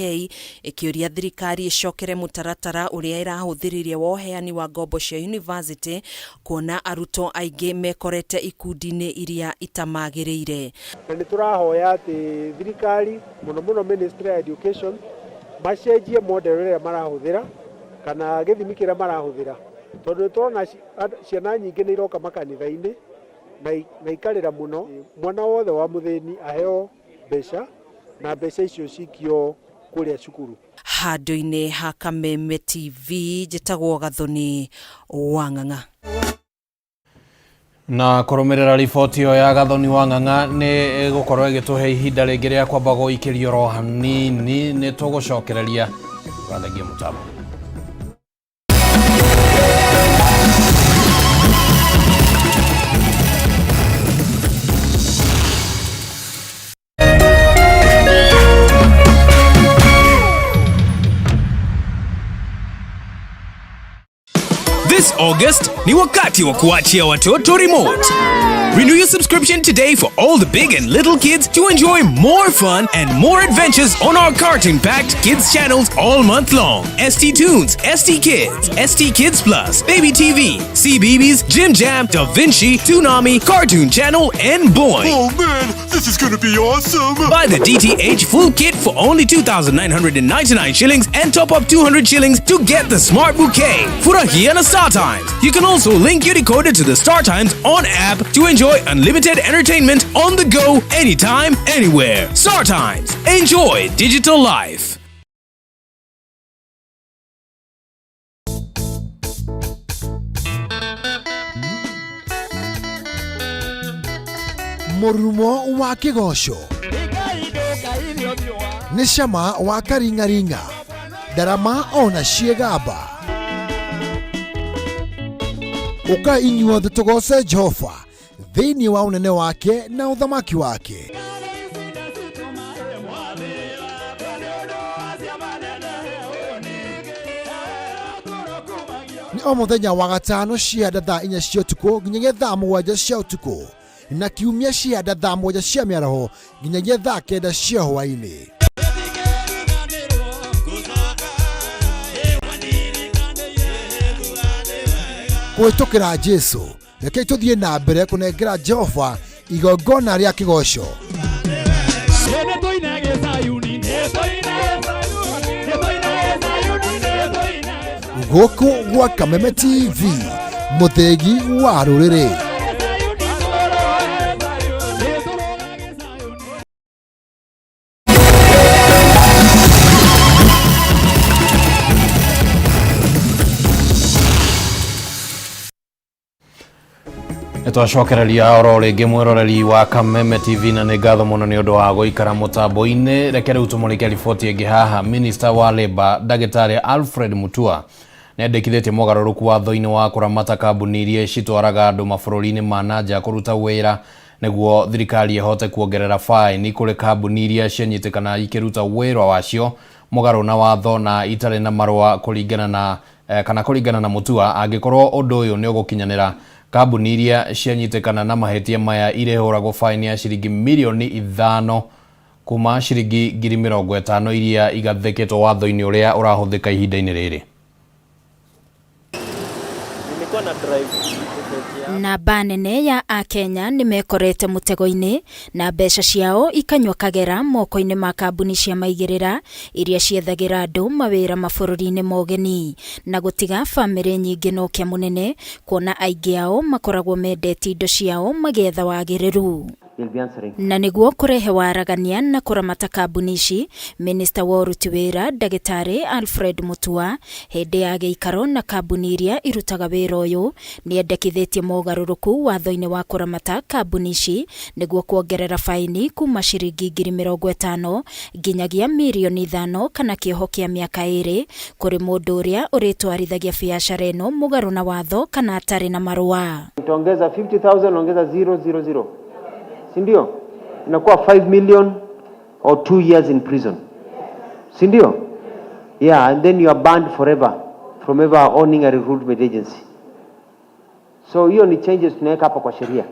ĩkĩũria thirikari ĩcokere mũtaratara ũrĩa ĩrahũthĩrire wa ũheani wa ngombo cia university kuona arutwo aingĩ mekorete ikundi-inĩ iria itamagĩrĩire. Na nĩ tũrahoya atĩ thirikari mũno mũno Ministry ya Education macenjie model ĩrĩa marahũthĩra kana gĩthimi kĩrĩa marahũthĩra, tondũ nĩ tũrona ciana nyingĩ nĩ iroka makanitha-inĩ na ikarĩra mũno. Mwana wothe wa mũthĩni aheo mbeca na mbeca icio cikio kũrĩa cukuru. Handũ-inĩ ha Kameme TV njĩtagwo Gathoni wa Ng'ang'a. Na kũrũmĩrĩra riboti ĩyo ya Gathoni wa Ng'ang'a nĩ ĩgũkorwo ĩgĩtũhe ihinda rĩngĩ rĩa kwamba gũikĩrio ro hanini, nĩ tũgũcokereria tũgathengie mũtambo. This August ni wakati wa kuachia watoto remote. Renew your subscription today for all the big and little kids to enjoy more fun and more adventures on our cartoon-packed kids channels all month long. ST Tunes, ST Kids, ST Kids Plus, Baby TV, CBeebies, Jim Jam, Da Vinci, Toonami, Cartoon Channel, and Boing. Oh man, this is going to be awesome! Buy the DTH full kit for only 2,999 shillings and top up 200 shillings to get the smart bouquet. Furahia na Star Times. You can also link your decoder to the Star Times on app to enjoy unlimited entertainment on the go, anytime, anywhere. Star Times. Enjoy digital life. Mũrurumo wa kĩgoco nĩ cama wa karing'aring'a, ndarama ona ciĩgamba. Ũkai inyuothe tũgoce Jehova thĩinĩ wa ũnene wake na ũthamaki wake. Nĩ o mũthenya wa gatano cianda thaa 4 cia ũtukũ nginyagia thaa 7 cia ũtukũ, na kiumia cianda thaa 7 cia mĩaraho nginyagia thaa 9 cia hwaĩ-inĩ. Kũhĩtũkĩra Jesũ, rekei tũthiĩ na mbere kũnengera Jehova igongona rĩa kĩgoco. Gũkũ gwa Kameme TV, mũthĩgi wa rũrĩrĩ. Nĩtwacokereria oro rĩngĩ mwĩroreri wa Kameme TV na nĩ ngatho mũno nĩ ũndũ wa gũikara mũtambo-inĩ. Reke rĩu tũmũrĩke riboti ĩngĩ haha. Minister wa Labour Ndagĩtarĩ Alfred Mutua nĩandĩkithĩtie mogarũrũku watho-inĩ wa kũramata kambuni iria citwaraga andũ mabũrũri-inĩ ma na nja kũruta wĩra nĩguo thirikari ĩhote kuongerera faini kũrĩ kambuni iria cianyitĩkana ikĩruta wĩra wacio mũgarũ na watho na itarĩ na marũa kũringana na kana kũringana na Mutua. Angĩkorwo ũndũ ũyũ nĩ ũgũkinyanĩra, kambuni iria cianyitĩkana na mahĩtia maya irĩhũragwo faini ya ciringi mirioni 5 kuma ciringi 50,000 iria igathĩkĩtwo watho-inĩ ũrĩa ũrahũthĩka ihinda-inĩ rĩrĩ. Nilikuwa na drive ya Namba nene ya akenya nĩ mekorete mũtego-inĩ na mbeca ciao ikanyua kagera moko-inĩ ma kambuni cia maigĩrĩra iria ciethagĩra andũ mawĩra mabũrũri-inĩ ma ũgeni na gũtiga bamĩrĩ nyingĩ na ũkĩa mũnene kuona aingĩ ao makoragwo mendetie indo ciao magĩetha wagĩrĩru. You'll be answering. Na nĩguo kũrehe waragania na kũramata kambuni ici, minista wa ũruti wĩra ndagĩtarĩ Alfred Mutua hĩndĩ ya gĩikaro na kambuni iria irutaga wĩra ũyũ nĩendekithĩtie mogarũrũku watho-inĩ wa kũramata kambuni ici nĩguo kuongerera faini kuma ciringi 50,000 nginyagia mirioni 5 kana kĩoho kĩa mĩaka 2 kũrĩ mũndũ ũrĩa ũrĩtwarithagia biacara ĩno mũgarũ na watho kana atarĩ na marũa. Utaongeza 50,000, ongeza 000. Si ndio? Inakuwa 5 million or 2 years in prison. Si ndio? Yeah, and then you are banned forever from ever owning a recruitment agency. So hiyo ni changes tunaweka hapa kwa sheria.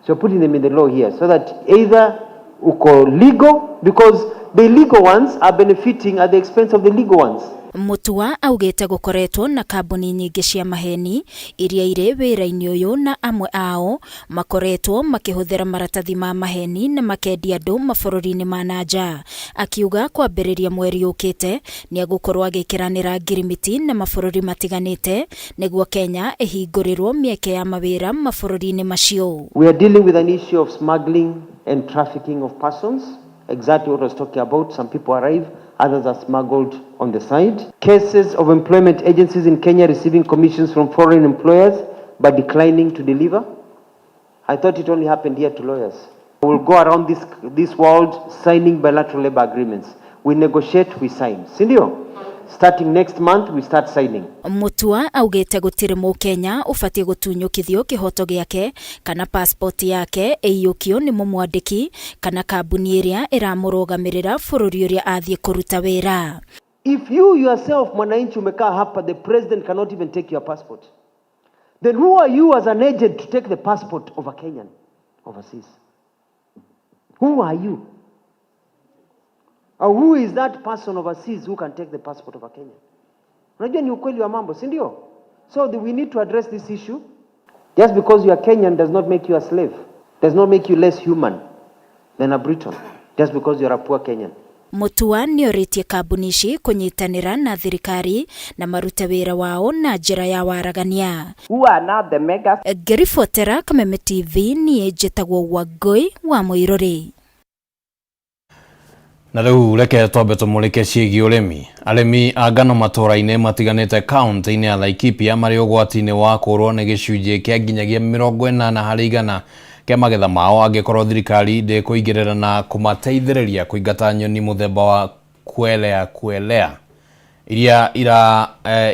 So putting them in the law here so that either uko legal, because the illegal ones are benefiting at the expense of the legal ones. Mutua augĩte gũkoretwo na kambuni nyingĩ cia maheni iria irĩ wĩra-inĩ ũyũ na amwe ao makoretwo makĩhũthĩra maratathi ma maheni na makendia andũ mabũrũri-inĩ ma na nja. Akiuga kwambĩrĩria mweri ũkĩte nĩegũkorwo agĩkĩranĩra ngirimiti na mabũrũri matiganĩte nĩguo Kenya ĩhingũrĩrwo mĩeke ya mawĩra mabũrũri-inĩ macio. We are dealing with an issue of smuggling and trafficking of persons. Exactly what I was talking about. Some people arrive, others are smuggled on the side. Cases of employment agencies in Kenya receiving commissions from foreign employers but declining to deliver. I thought it only happened here to lawyers. We will go around this world signing bilateral labor agreements. We negotiate, we sign. Sindio? Starting next month, we start signing. Mutua augĩte gũtirĩ mũkenya ũbatiĩ gũtunyũkithio kĩhoto gĩake kana passport yake ĩiyũkio nĩ mũmwandĩki kana kambuni ĩrĩa ĩramũrũgamĩrĩra bũrũri ũrĩa athiĩ kũruta wĩra. If you yourself, mwananchi, umekaa hapa, the president cannot even take your passport, then who are you as an agent to take the passport of a Kenyan overseas? Who are you? Or who is that person overseas who can take the passport of a Kenyan? Unajua ni ukweli wa mambo, si ndio? So we need to address this issue. Just because you are Kenyan does not make you a slave, does not make you less human than a Briton, just because you are a poor Kenyan. Mutua nĩorĩtie kambuni ici kũnyitanĩra na thirikari na marute wĩra wao na njĩra ya waragania. Who are now the mega Ngĩribotera Kameme TV niĩ njĩtagwo Wangũi wa Mũirũrĩ. Na rĩu reke twambe tũmũrĩke ciĩgiĩ ũrĩmi. Arĩmi a ngano matũũra-inĩ matiganĩte kaunti-inĩ ya Laikipia marĩ ũgwati-inĩ wa kũũrwo nĩ gĩcunjĩ kĩa nginyagia 80% kĩa magetha mao angĩkorwo thirikari ndĩkũingĩrĩra na kũmateithĩrĩria kũingata nyoni mũthemba wa Quelea quelea iria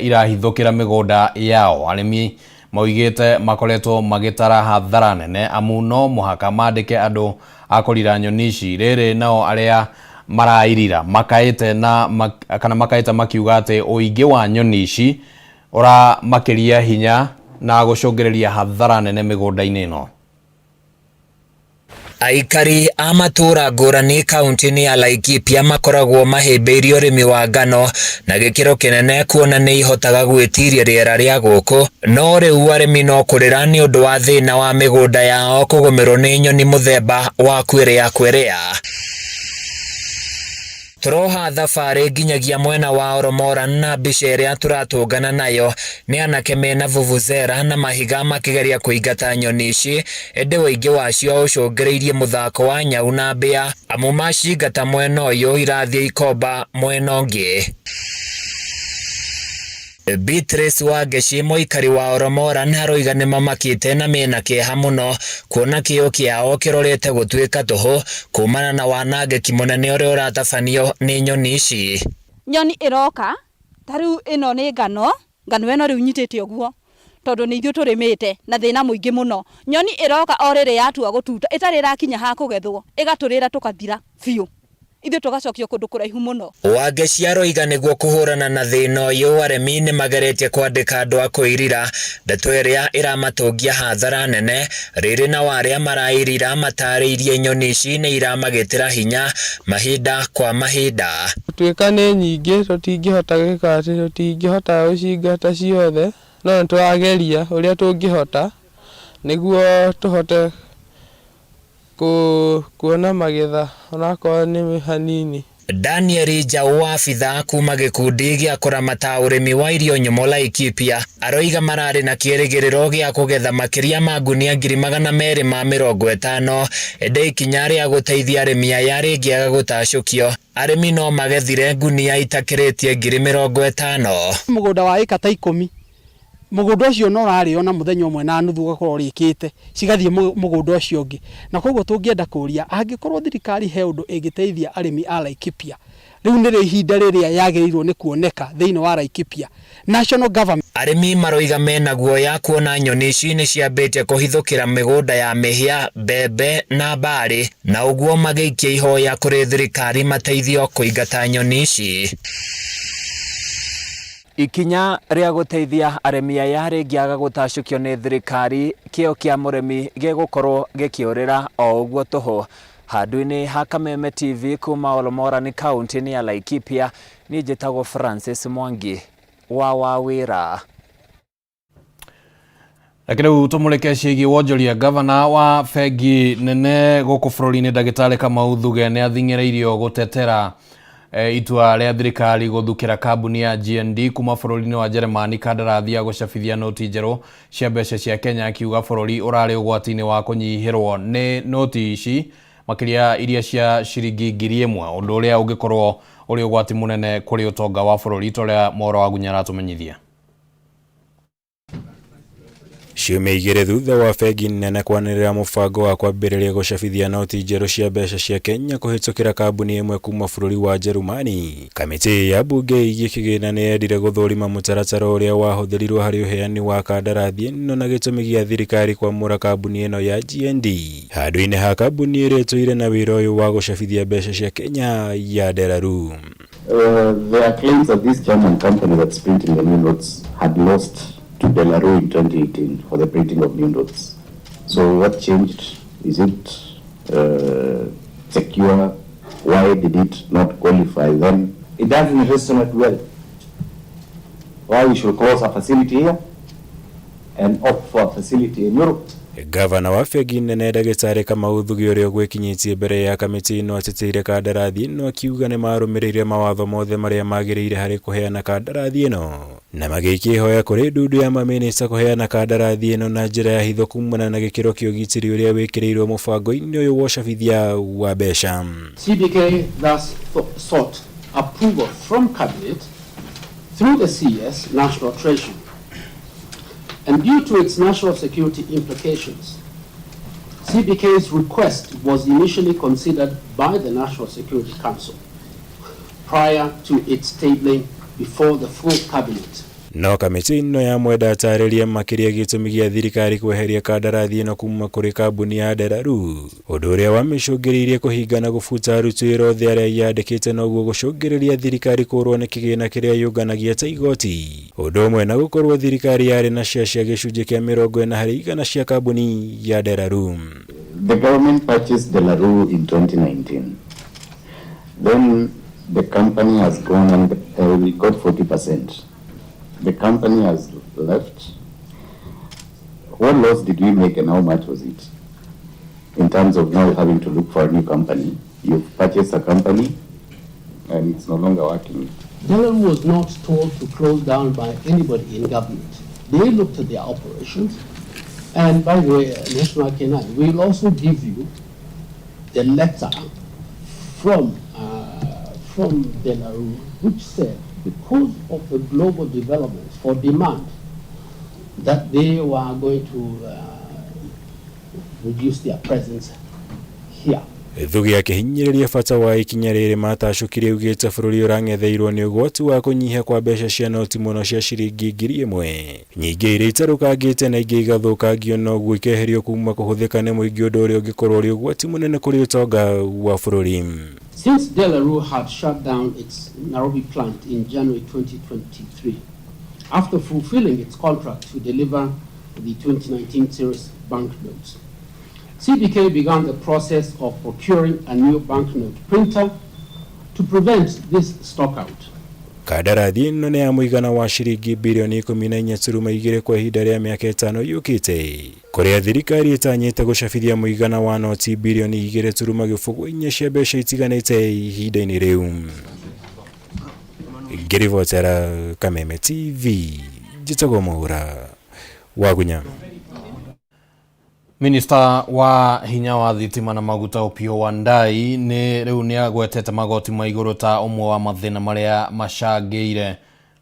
irahithũkĩra mĩgũnda yao. Arĩmi maugĩte makoretwo magĩtara hathara nene amu no mũhaka mandĩke andũ a kũrira nyoni ici. Rĩrĩ nao arĩa marairira makaĩte na kana makaĩte makiuga atĩ ũingĩ wa nyoni ici ũramakĩria hinya na gũcũngĩrĩria hathara nene mĩgũnda-inĩ ĩno. Aikari a matũũra ngũrani kaunti-inĩ ya Laikipia makoragwo mahĩmbĩirie ũrĩmi wa ngano na gĩkĩro kĩnene kuona nĩ ihotaga gwĩtiria rĩera rĩa gũkũ, no rĩu arĩmi no kũrĩra nĩ ũndũ wa thĩna wa mĩgũnda yao kũgũmĩrwo nĩ nyoni mũthemba wa Quelea quelea. Tũroha thabarĩ nginyagia mwena wa Oromoran na mbica ĩrĩa tũratũngana nayo nĩ anake mena vuvuzela na mahiga makĩgeria kũingata nyoni ici, ĩndĩ ũingĩ wacio ũcũngĩrĩirie mũthako wa nyau na mbĩa amu macingata mwena ũyũ irathiĩ ikomba mwena ũngĩ. Beatrice Wangeci mũikari wa Oromoran aroiga nĩmamakĩte na mena kĩeha mũno kuona kĩo kĩao kĩrorete gũtuĩka tũhũ kumana na wanangĩki mũnene ũrĩa ũratabanio nĩ nyoni ici. Nyoni ĩroka ta rĩu ĩno nĩ ngano, ngano ĩno rĩu nyitĩte ũguo tondũ nĩ ithuĩ tũrĩmĩte na thĩna mũingĩ mũno. Nyoni ĩroka o rĩrĩ yatua gũtuta ĩtarĩ ĩrakinya ha kũgethwo ĩgatũrĩra tũkathira biũ, ithuĩ tũgacokio kũndũ kũraihu mũno. Wangeci aroiga nĩguo kũhũrana na thĩna ũyũ arĩmi nĩmageretie kwandĩka andũ a kũirira, ndeto ĩrĩa ĩramatũngia hathara nene. Rĩrĩ nao arĩa marairira matarĩirie nyoni ici nĩ iramagitĩra hinya mahinda kwa mahinda. Gũtuĩka nĩ nyingĩ tũtingĩhota gwĩka atĩ tũtingĩhota gũcingata ciothe No nĩ tũrageria ũrĩa tũngĩhota nĩguo tũhote kuona magetha onakorwo nĩ hanini. Daniel Njaũ abithaa kuma gĩkundi gĩa kũramata ũrĩmi wa irio nyũmũ Laikipia aroiga mararĩ na kĩrĩgĩrĩro gĩa kũgetha makĩria ma ngunia 250,000 ĩndĩ ikinya rĩa gũteithia arĩmi aya rĩngĩaga gũtacũkio arĩmi no magethire ngunia itakĩrĩtie 50,000. Mũgũnda wa ĩka ta 10 mũgũnda ũcio no ũrarĩo na mũthenya ũmwe na nuthu ũgakorwo ũrĩkĩte cigathiĩ mũgũnda ũcio ũngĩ, na koguo tũngĩenda kũria angĩkorwo thirikari he ũndũ ĩngĩteithia arĩmi a Laikipia rĩu nĩrĩo ihinda rĩrĩa yagĩrĩirwo nĩ kuoneka thĩinĩ wa Laikipia national government. Arĩmi maroiga mena guoya kuona nyoni ici nĩ ciambĩtie kũhithũkĩra mĩgũnda ya mĩhĩa, mbembe na mbarĩ, na ũguo magĩikia ihoya kũrĩ thirikari mateithio kũingata nyoni ici. Ikinya rĩa gũteithia arĩmi aya rĩngĩaga gũtacũkio nĩ thirikari, kĩo kĩa mũrĩmi gĩgũkorwo gĩkĩũrĩra o ũguo tũhũ. Handũ-inĩ ha Kameme TV kuma Olmoran kaunti-inĩ ya Laikipia, niĩ njĩtagwo Francis Mwangi wa Wawĩra. Reke rĩu tũmũrĩke ciĩgiĩ wonjoria. Gavana wa bengi nene gũkũ bũrũri-inĩ ndagĩtarĩ Kamau Thuge nĩ athing'ĩrĩirio gũtetera itua rĩa thirikari gũthukĩra kambuni ya GND kuma bũrũri-inĩ wa Jeremani kandarathi ya gũcabithia noti njerũ cia mbeca cia Kenya, akiuga bũrũri ũrarĩ ũgwati-inĩ wa kũnyihĩrwo nĩ noti ici makĩria iria cia ciringi 1,000, ũndũ ũrĩa ũngĩkorwo ũrĩ ũgwati mũnene kũrĩ ũtonga wa bũrũri, ta ũrĩa Mohoro wa Gunya aratũmenyithia. Ciumia igĩrĩ thutha wa bengi nene kwanĩrĩra mũbango wa kwambĩrĩria gũcabithia noti njerũ cia mbeca cia Kenya kũhĩtũkĩra kambuni ĩmwe kuma bũrũri wa Jerumani, kamĩtĩ ya mbunge ĩgiĩ kĩgĩna nĩ yendire gũthũrima mũtaratara ũrĩa wahũthĩrirwo harĩ ũheani wa kandarathi ĩno na gĩtũmi gĩa thirikari kwamũra kambuni ĩno ya GND handũ-inĩ ha kambuni ĩrĩa ĩtũire na wĩra ũyũ wa gũcabithia mbeca cia Kenya ya Delaru. There are claims that this German company that's printing the new notes had lost to Delaru in 2018 for the printing of new notes. So what changed? Is it secure? Why did it not qualify then? It doesn't resonate well. Why we should close a facility here and opt for a facility in Europe? Gavana wa bengi nene ndagĩtarĩ Kamau Thuge ũrĩa ũgwĩkinyĩtie mbere ya kamĩtĩ ĩno ateteire kandarathi ĩno akiuga nĩ marũmĩrĩire mawatho mothe marĩa magĩrĩire harĩ kũheana kandarathi ĩno na magĩikia ihoya kũrĩ ndundu ya mamĩnĩsta kũheana kandarathi ĩno na njĩra ya hitho kumana na gĩkĩro kĩa ũgitĩri ũrĩa wĩkĩrĩirwo mũbango-inĩ ũyũ wa ũcabithia wa mbeca. CBK thus sought approval from Cabinet through the CS National Treasury. And due to its national security implications, CBK's request was initially considered by the National Security Council prior to its tabling before the full Cabinet. No kamĩtĩ ĩno ya mwenda atarĩria makĩria gĩtũmi gĩa thirikari kweheria kandarathi ĩno kuma kũrĩ kambuni ya Delaru, ũndũ ũrĩa wamĩcũngĩrĩirie kũhinga na gũbuta aruti wĩra othe arĩa yandĩkĩte noguo gũcũngĩrĩria thirikari kũrwo nĩ kĩgĩna kĩrĩa yũnganagia ta igoti, ũndũ ũmwe na gũkorwo thirikari yarĩ na share cia gĩcunjĩ kĩa 40% cia kambuni ya Delaru. The government purchased Delaru in 2019. Then the company has gone and we got 40%. The company has left. What loss did we make and how much was it? In terms of now having to look for a new company. You've purchased a company and it's no longer working. Delaru was not told to close down by anybody in government. They looked at their operations. And by the way, National K9, we will also give you the letter from Delaru, which said, because of the global developments for demand, that they were going to reduce their presence here. Thuge akĩhinyĩrĩria bata wa ikinya rĩrĩ matacũkire augĩte bũrũri ũrang'etheirwo nĩ ũgwati wa kũnyiha kwa mbeca cia noti mũno cia ciringi 1,000 nyingĩ iria itarũkangĩte na ingĩ igathũkangio noguo ikeherio kuma kũhũthĩka nĩ mũingĩ, ũndũ ũrĩa ũngĩkorwo ũrĩ ũgwati mũnene kũrĩ ũtonga wa bũrũri. Since Delaru had shut down its Nairobi plant in January 2023, after fulfilling its contract to deliver the 2019 series banknotes, CBK began the process of procuring a new banknote printer to prevent this stockout. Kandarathi ĩno nĩ ya mũigana wa ciringi birioni 14.2 kwa ihinda rĩa mĩaka 5 yũkĩte, kũrĩa thirikari ĩtanyĩte gũcabithia mũigana wa noti birioni 2.04 cia mbeca itiganĩte ihinda-inĩ rĩu. Ngĩribotera Kameme TV, njĩtagwo Mwaura Wagunya. Minista wa hinya wa thitima na maguta Opiyo Wandayi nĩ rĩu nĩ agwetete magoti ma igũrũ ta ũmwe wa mathĩna marĩa macangĩire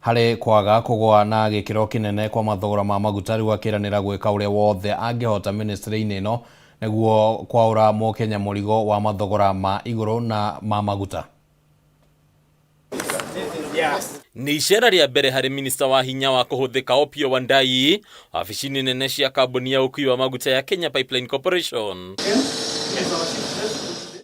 harĩ kwaga kũgũa na gĩkĩro kĩnene kwa mathogora ma maguta. Rĩu akĩranĩra gwĩka ũrĩa wothe angĩhota ministry-inĩ ĩno nĩguo kwaũra mũkenya mũrigo wa mathogora ma igũrũ na ma maguta. Nĩ icera rĩa mbere harĩ minista wa hinya wa kũhũthĩka Opiyo Wandayi wabici-inĩ nene cia kambuni ya ũkui wa maguta ya Kenya Pipeline Corporation,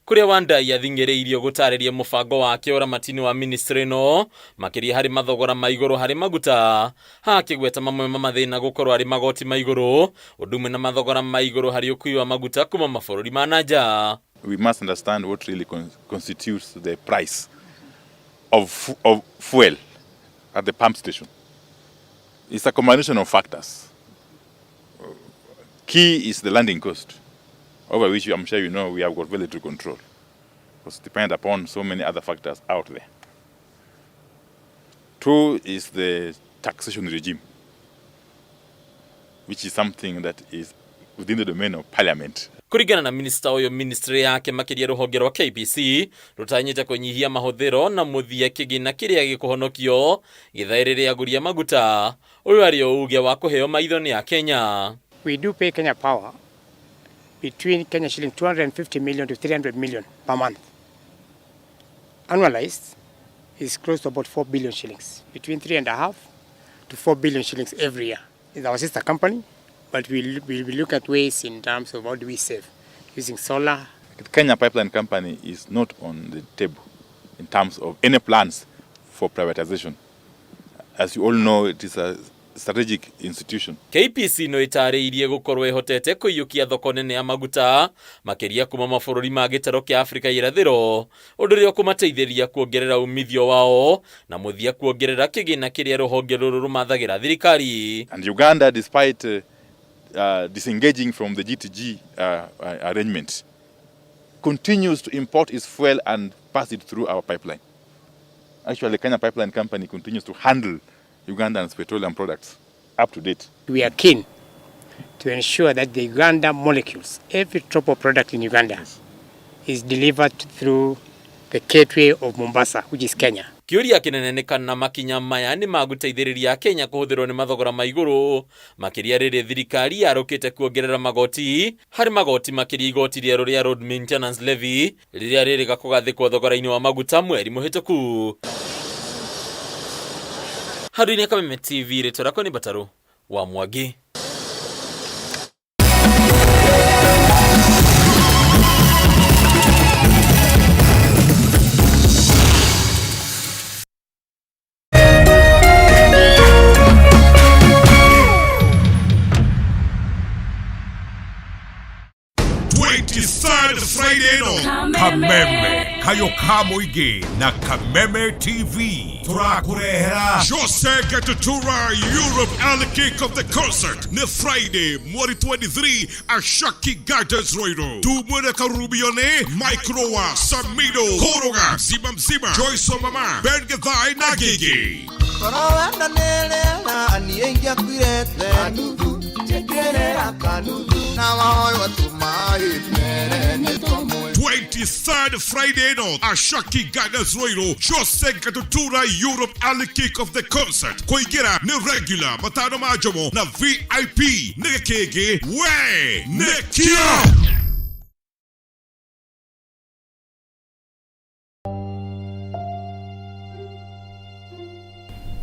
kũrĩa Wandayi athing'ĩrĩirio gũtarĩria mũbango wake ũramati-inĩ wa ministry ĩno, makĩria harĩ mathogora ma igũrũ harĩ maguta, haha akĩgweta mamwe ma mathĩna gũkorwo arĩ magoti ma igũrũ ũndũ ũmwe na mathogora ma igũrũ harĩ ũkui wa maguta kuma mabũrũri ma na nja. We must understand what really constitutes the price of fuel at the pump station. It's a combination of factors. Key is the landing cost, over which I'm sure you know we have got very little control, because it depends upon so many other factors out there. Two is the taxation regime, which is something that is within the domain of parliament. Kũringana na minista ũyũ, ministry yake makĩria rũhonge rwa KPC rũtanyĩte kũnyihia mahũthĩro na mũthia kĩgĩna kĩrĩa gĩkũhonokio gĩthaĩ rĩrĩa agũri a maguta. Ũyũ arĩ o uge wa kũheo maitho nĩ Akenya. We do pay Kenya Power between Kenya shilling 250 million to 300 million per month. Annualized is close to about 4 billion shillings, between 3.5 to 4 billion shillings every year. It's our sister company, but we'll look at ways in terms of how do we save using solar. The Kenya Pipeline Company is not on the table in terms of any plans for privatization. As you all know, it is a strategic institution. KPC no ĩtarĩirie gũkorwo ĩhotete kũiyũkia thoko nene ya maguta makĩria kuma mabũrũri ma gĩtaro kĩa Afrika irathĩro, ũndũ ũrĩa ũkũmateithĩrĩria kuongerera umithio wao na mũthia kuongerera kĩgĩna kĩrĩa rũhonge rũrũ rũmathagĩra thirikari. And Uganda, despite disengaging from the G2G arrangement, continues to import its fuel and pass it through our pipeline. Actually, Kenya Pipeline Company continues to handle Ugandan's petroleum products up to date. We are keen to ensure that the Uganda molecules, every drop of product in Uganda, is delivered through the gateway of Mombasa, which is Kenya. Kĩũria kĩnene nĩ kana makinya maya nĩ magũteithĩrĩria Kenya kũhũthĩrwo nĩ mathogora ma igũrũ makĩria rĩrĩ thirikari yarũkĩte kuongerera magoti harĩ magoti makĩria igoti rĩerũ rĩa road maintenance levy rĩrĩa rĩrĩga kũgathĩkwo thogora-inĩ wa maguta mweri mũhĩtũku. Handũ-inĩ Kameme TV, rĩtwa rĩakwa nĩ Batarũ wa Mwangi. Friday no Kameme Kayo Kamoige na Kameme TV turakurehera Jose Gatutura Europe Alley Kick of the concert ne Friday mweri 23 Ashaki Gardens Roiro tumwene Karubione Microwa Samido Koroga Mzima Mzima Joyce Mama Ben Githai na Gigi 23rd Friday no Ashaki Gardens Roiro Jose Gatutura Europe Alley Kick of the concert koigera ne regular matano majomo na VIP ne kege we ne kio.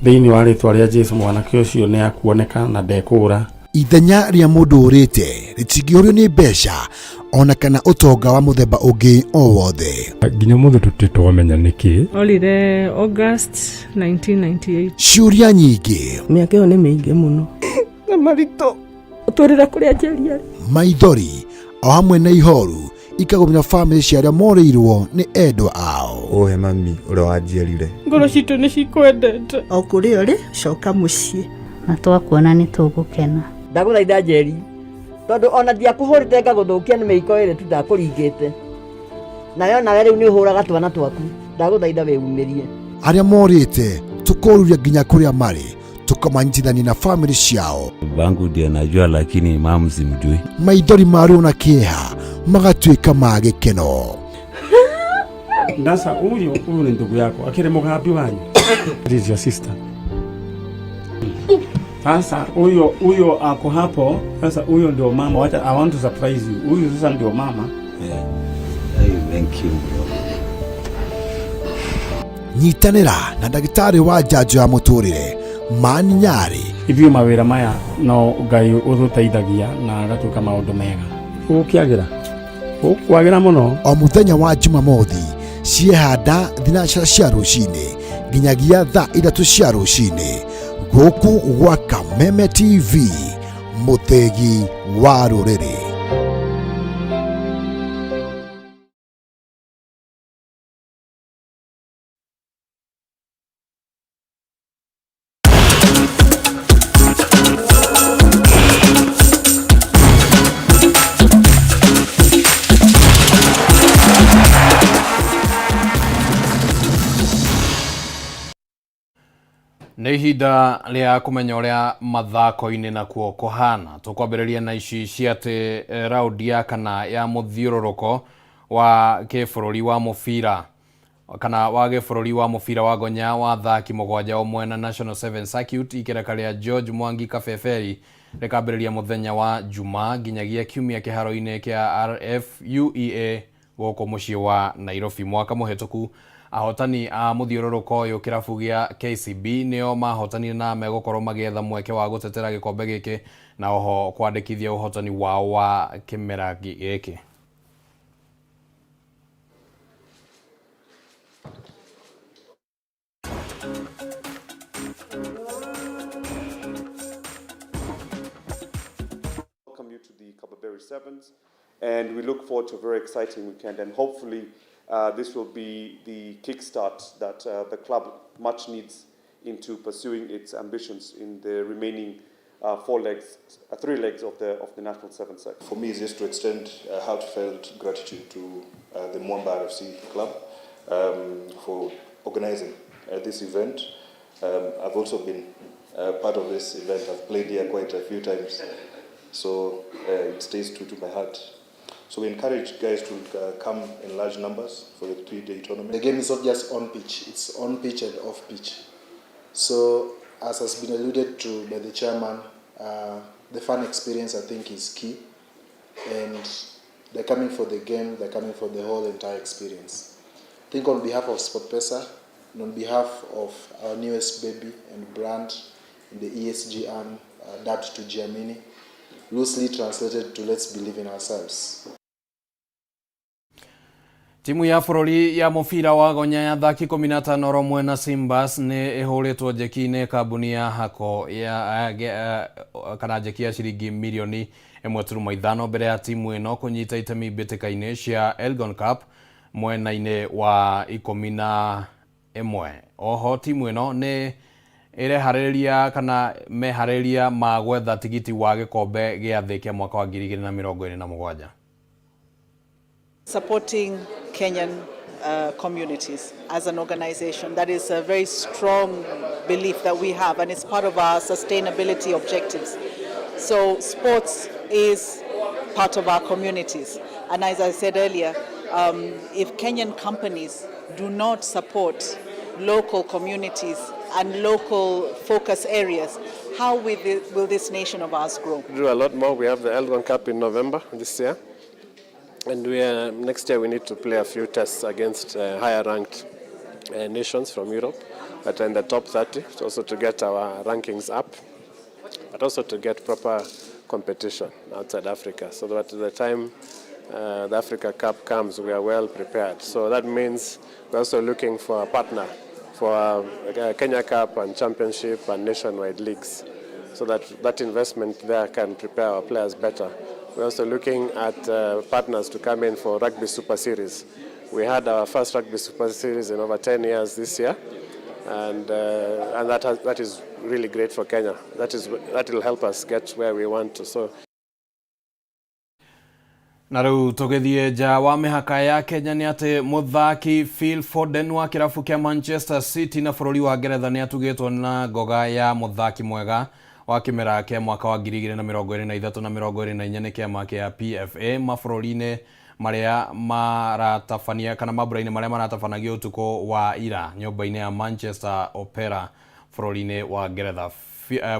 Thĩinĩ wa rĩtwa rĩa Jesu mwanake ũcio nĩ akuoneka na ndekũũra. Ithenya rĩa mũndũ ũrĩte rĩtingĩũrio nĩ mbeca ona kana ũtonga wa mũthemba ũngĩ o wothe. Nginya ũmũthĩ tũtirĩ twamenya nĩkĩ. Orire August 1998. Ciũria nyingĩ. Mĩaka ĩyo nĩ mĩingĩ mũno. Na maritũ ũtũrĩre kũrĩa njeri arĩ. Maithori o hamwe na ihoru ikagũmĩra bamĩrĩ cia arĩa morĩirwo nĩ endwa ao. Ũhe mami ũrĩa wanjiarire. Ngoro citũ nĩ cikwendete. O kũrĩa ũrĩ, coka mũciĩ. Na twakuona nĩ tũgũkena. Ndagũthaitha Njeri, tondũ ona ndiakũhũrĩte ngagũthũkia nĩ mĩiko ĩrĩ tu ndakũringĩte. Nawe onawe rĩu nĩ ũhũraga twana twaku. Ndagũthaitha wĩumĩrie. Arĩa morĩte tũkoruria nginya kũrĩa marĩ tũkamanyitithania na famĩlĩ ciao. Babangu ndiye najua, lakini mamu simjui. Maithori ma ruo na kĩeha magatuĩka ma gĩkeno. Sasa huyu ni ndugu yako akiri mugambi wanyu. It is your sister. Sasa huyo ako hapo. Sasa huyo ndio mama. Wacha, I want to surprise you. Huyu sasa ndio mama. Yeah. Hey, thank you bro. Nyitanĩra na ndagĩtarĩ wa njanjo ya mũtũrĩre Mani Nyarĩ. Ithuĩ mawĩra maya no Ngai ũtũteithagia na agatuĩka maũndũ mega. Ũgũkĩagĩra? Ũkwagĩra mũno. O mũthenya wa Jumamothi ciehanda thinacara cia rũcinĩ nginyagia thaa 3 cia rũcinĩ gũkũ gwa Kameme TV, mũthĩgi wa rũrĩrĩ. Nĩ ihinda rĩa kũmenya ũrĩa mathako-inĩ nakuo kũhana. Tũkwambĩrĩria na ici cia atĩ raundi ya kana ya mũthiũrũrũko wa kĩbũrũri wa mũbira kana wa gĩbũrũri wa mũbira wa gonya wa athaki mũgwanja ũmwe na National 7 Circuit ikereka rĩa George Mwangi Kabeberi rĩkambĩrĩria mũthenya wa Juma nginyagia kiumia kĩharo-inĩ kĩa RFUEA gũkũ mũciĩ wa Nairobi. Mwaka mũhĩtũku ahotani a mũthiũrũrũko ũyũ kĩrabu gĩa KCB nĩo mahotanire na megũkorwo magĩetha mweke wa gũtetera gĩkombe gĩkĩ na oho kwandĩkithia ũhotani wao wa kĩmera gĩkĩ. Welcome you to the Kabeberi Sevens, and we look forward to a very exciting weekend, and hopefully this will be the kickstart that the club much needs into pursuing its ambitions in the remaining 3 legs of the National 7 circuit. For me, it's just to extend a heartfelt gratitude to the Mwamba RFC club for organizing this event. I've also been part of this event. I've played here quite a few times, so it stays true to my heart. So we encourage guys to come in large numbers for the 3-day tournament. The game is not just on pitch, it's on pitch and off pitch. So as has been alluded to by the chairman, the fan experience I think is key. And they're coming for the game, they're coming for the whole entire experience. I think on behalf of SportPesa, and on behalf of our newest baby and brand in the ESG arm, dubbed to Jiamini, loosely translated to let's believe in ourselves. Timu ya bũrũri ya mũbira wa gonya ya athaki 15 oro na Simbas nĩ ĩhũrĩtwo njeki-inĩ kambuni ya Hako ya kana njeki ya ciringi mirioni 1.5 mbere ya timu ĩno kũnyita itemi mbĩtĩka-inĩ cia Elgon Cup mwena-inĩ wa 11. Oho timu ĩno nĩ ĩreharĩrĩria kana meharĩrĩria ma gwetha tigiti wa gĩkombe gĩa thĩ kĩa mwaka wa 2027. Supporting Kenyan communities as an organization, that is a very strong belief that we have, and it's part of our sustainability objectives. So sports is part of our communities, and as I said earlier, if Kenyan companies do not support local communities and local focus areas, how will this nation of ours grow? We do a lot more. We have the Elgon Cup in November this year. And we next year we need to play a few tests against higher ranked nations from Europe that are in the top 30, also to get our rankings up, but also to get proper competition outside Africa, so that at the time the Africa Cup comes, we are well prepared. So that means we're also looking for a partner for Kenya Cup and Championship and nationwide leagues, so that that investment there can prepare our players better. We're also looking at partners to come in for Rugby Super Series, We had our first Rugby Super Series in over 10 years this year, and that is really great for Kenya. That will help us get where we want to. So. Na rĩu tũgĩthiĩ nja wa mĩhaka ya Kenya nĩ atĩ mũthaki Phil Foden wa kĩrabu kĩa Manchester City na bũrũri wa Ngeretha nĩ atugĩtwo na ngoga ya mũthaki mwega wa kĩmera kĩa mwaka wa 2023 na 24 nĩ kĩama kĩa PFA mabũrũri-inĩ marĩa maratabania kana mambura-inĩ marĩa maratabanagio ũtukũ wa ira nyũmba-inĩ ya Manchester Opera bũrũri-inĩ wa Ngeretha.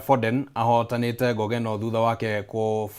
Foden ahotanĩte ngoga ĩno thutha wake kũbu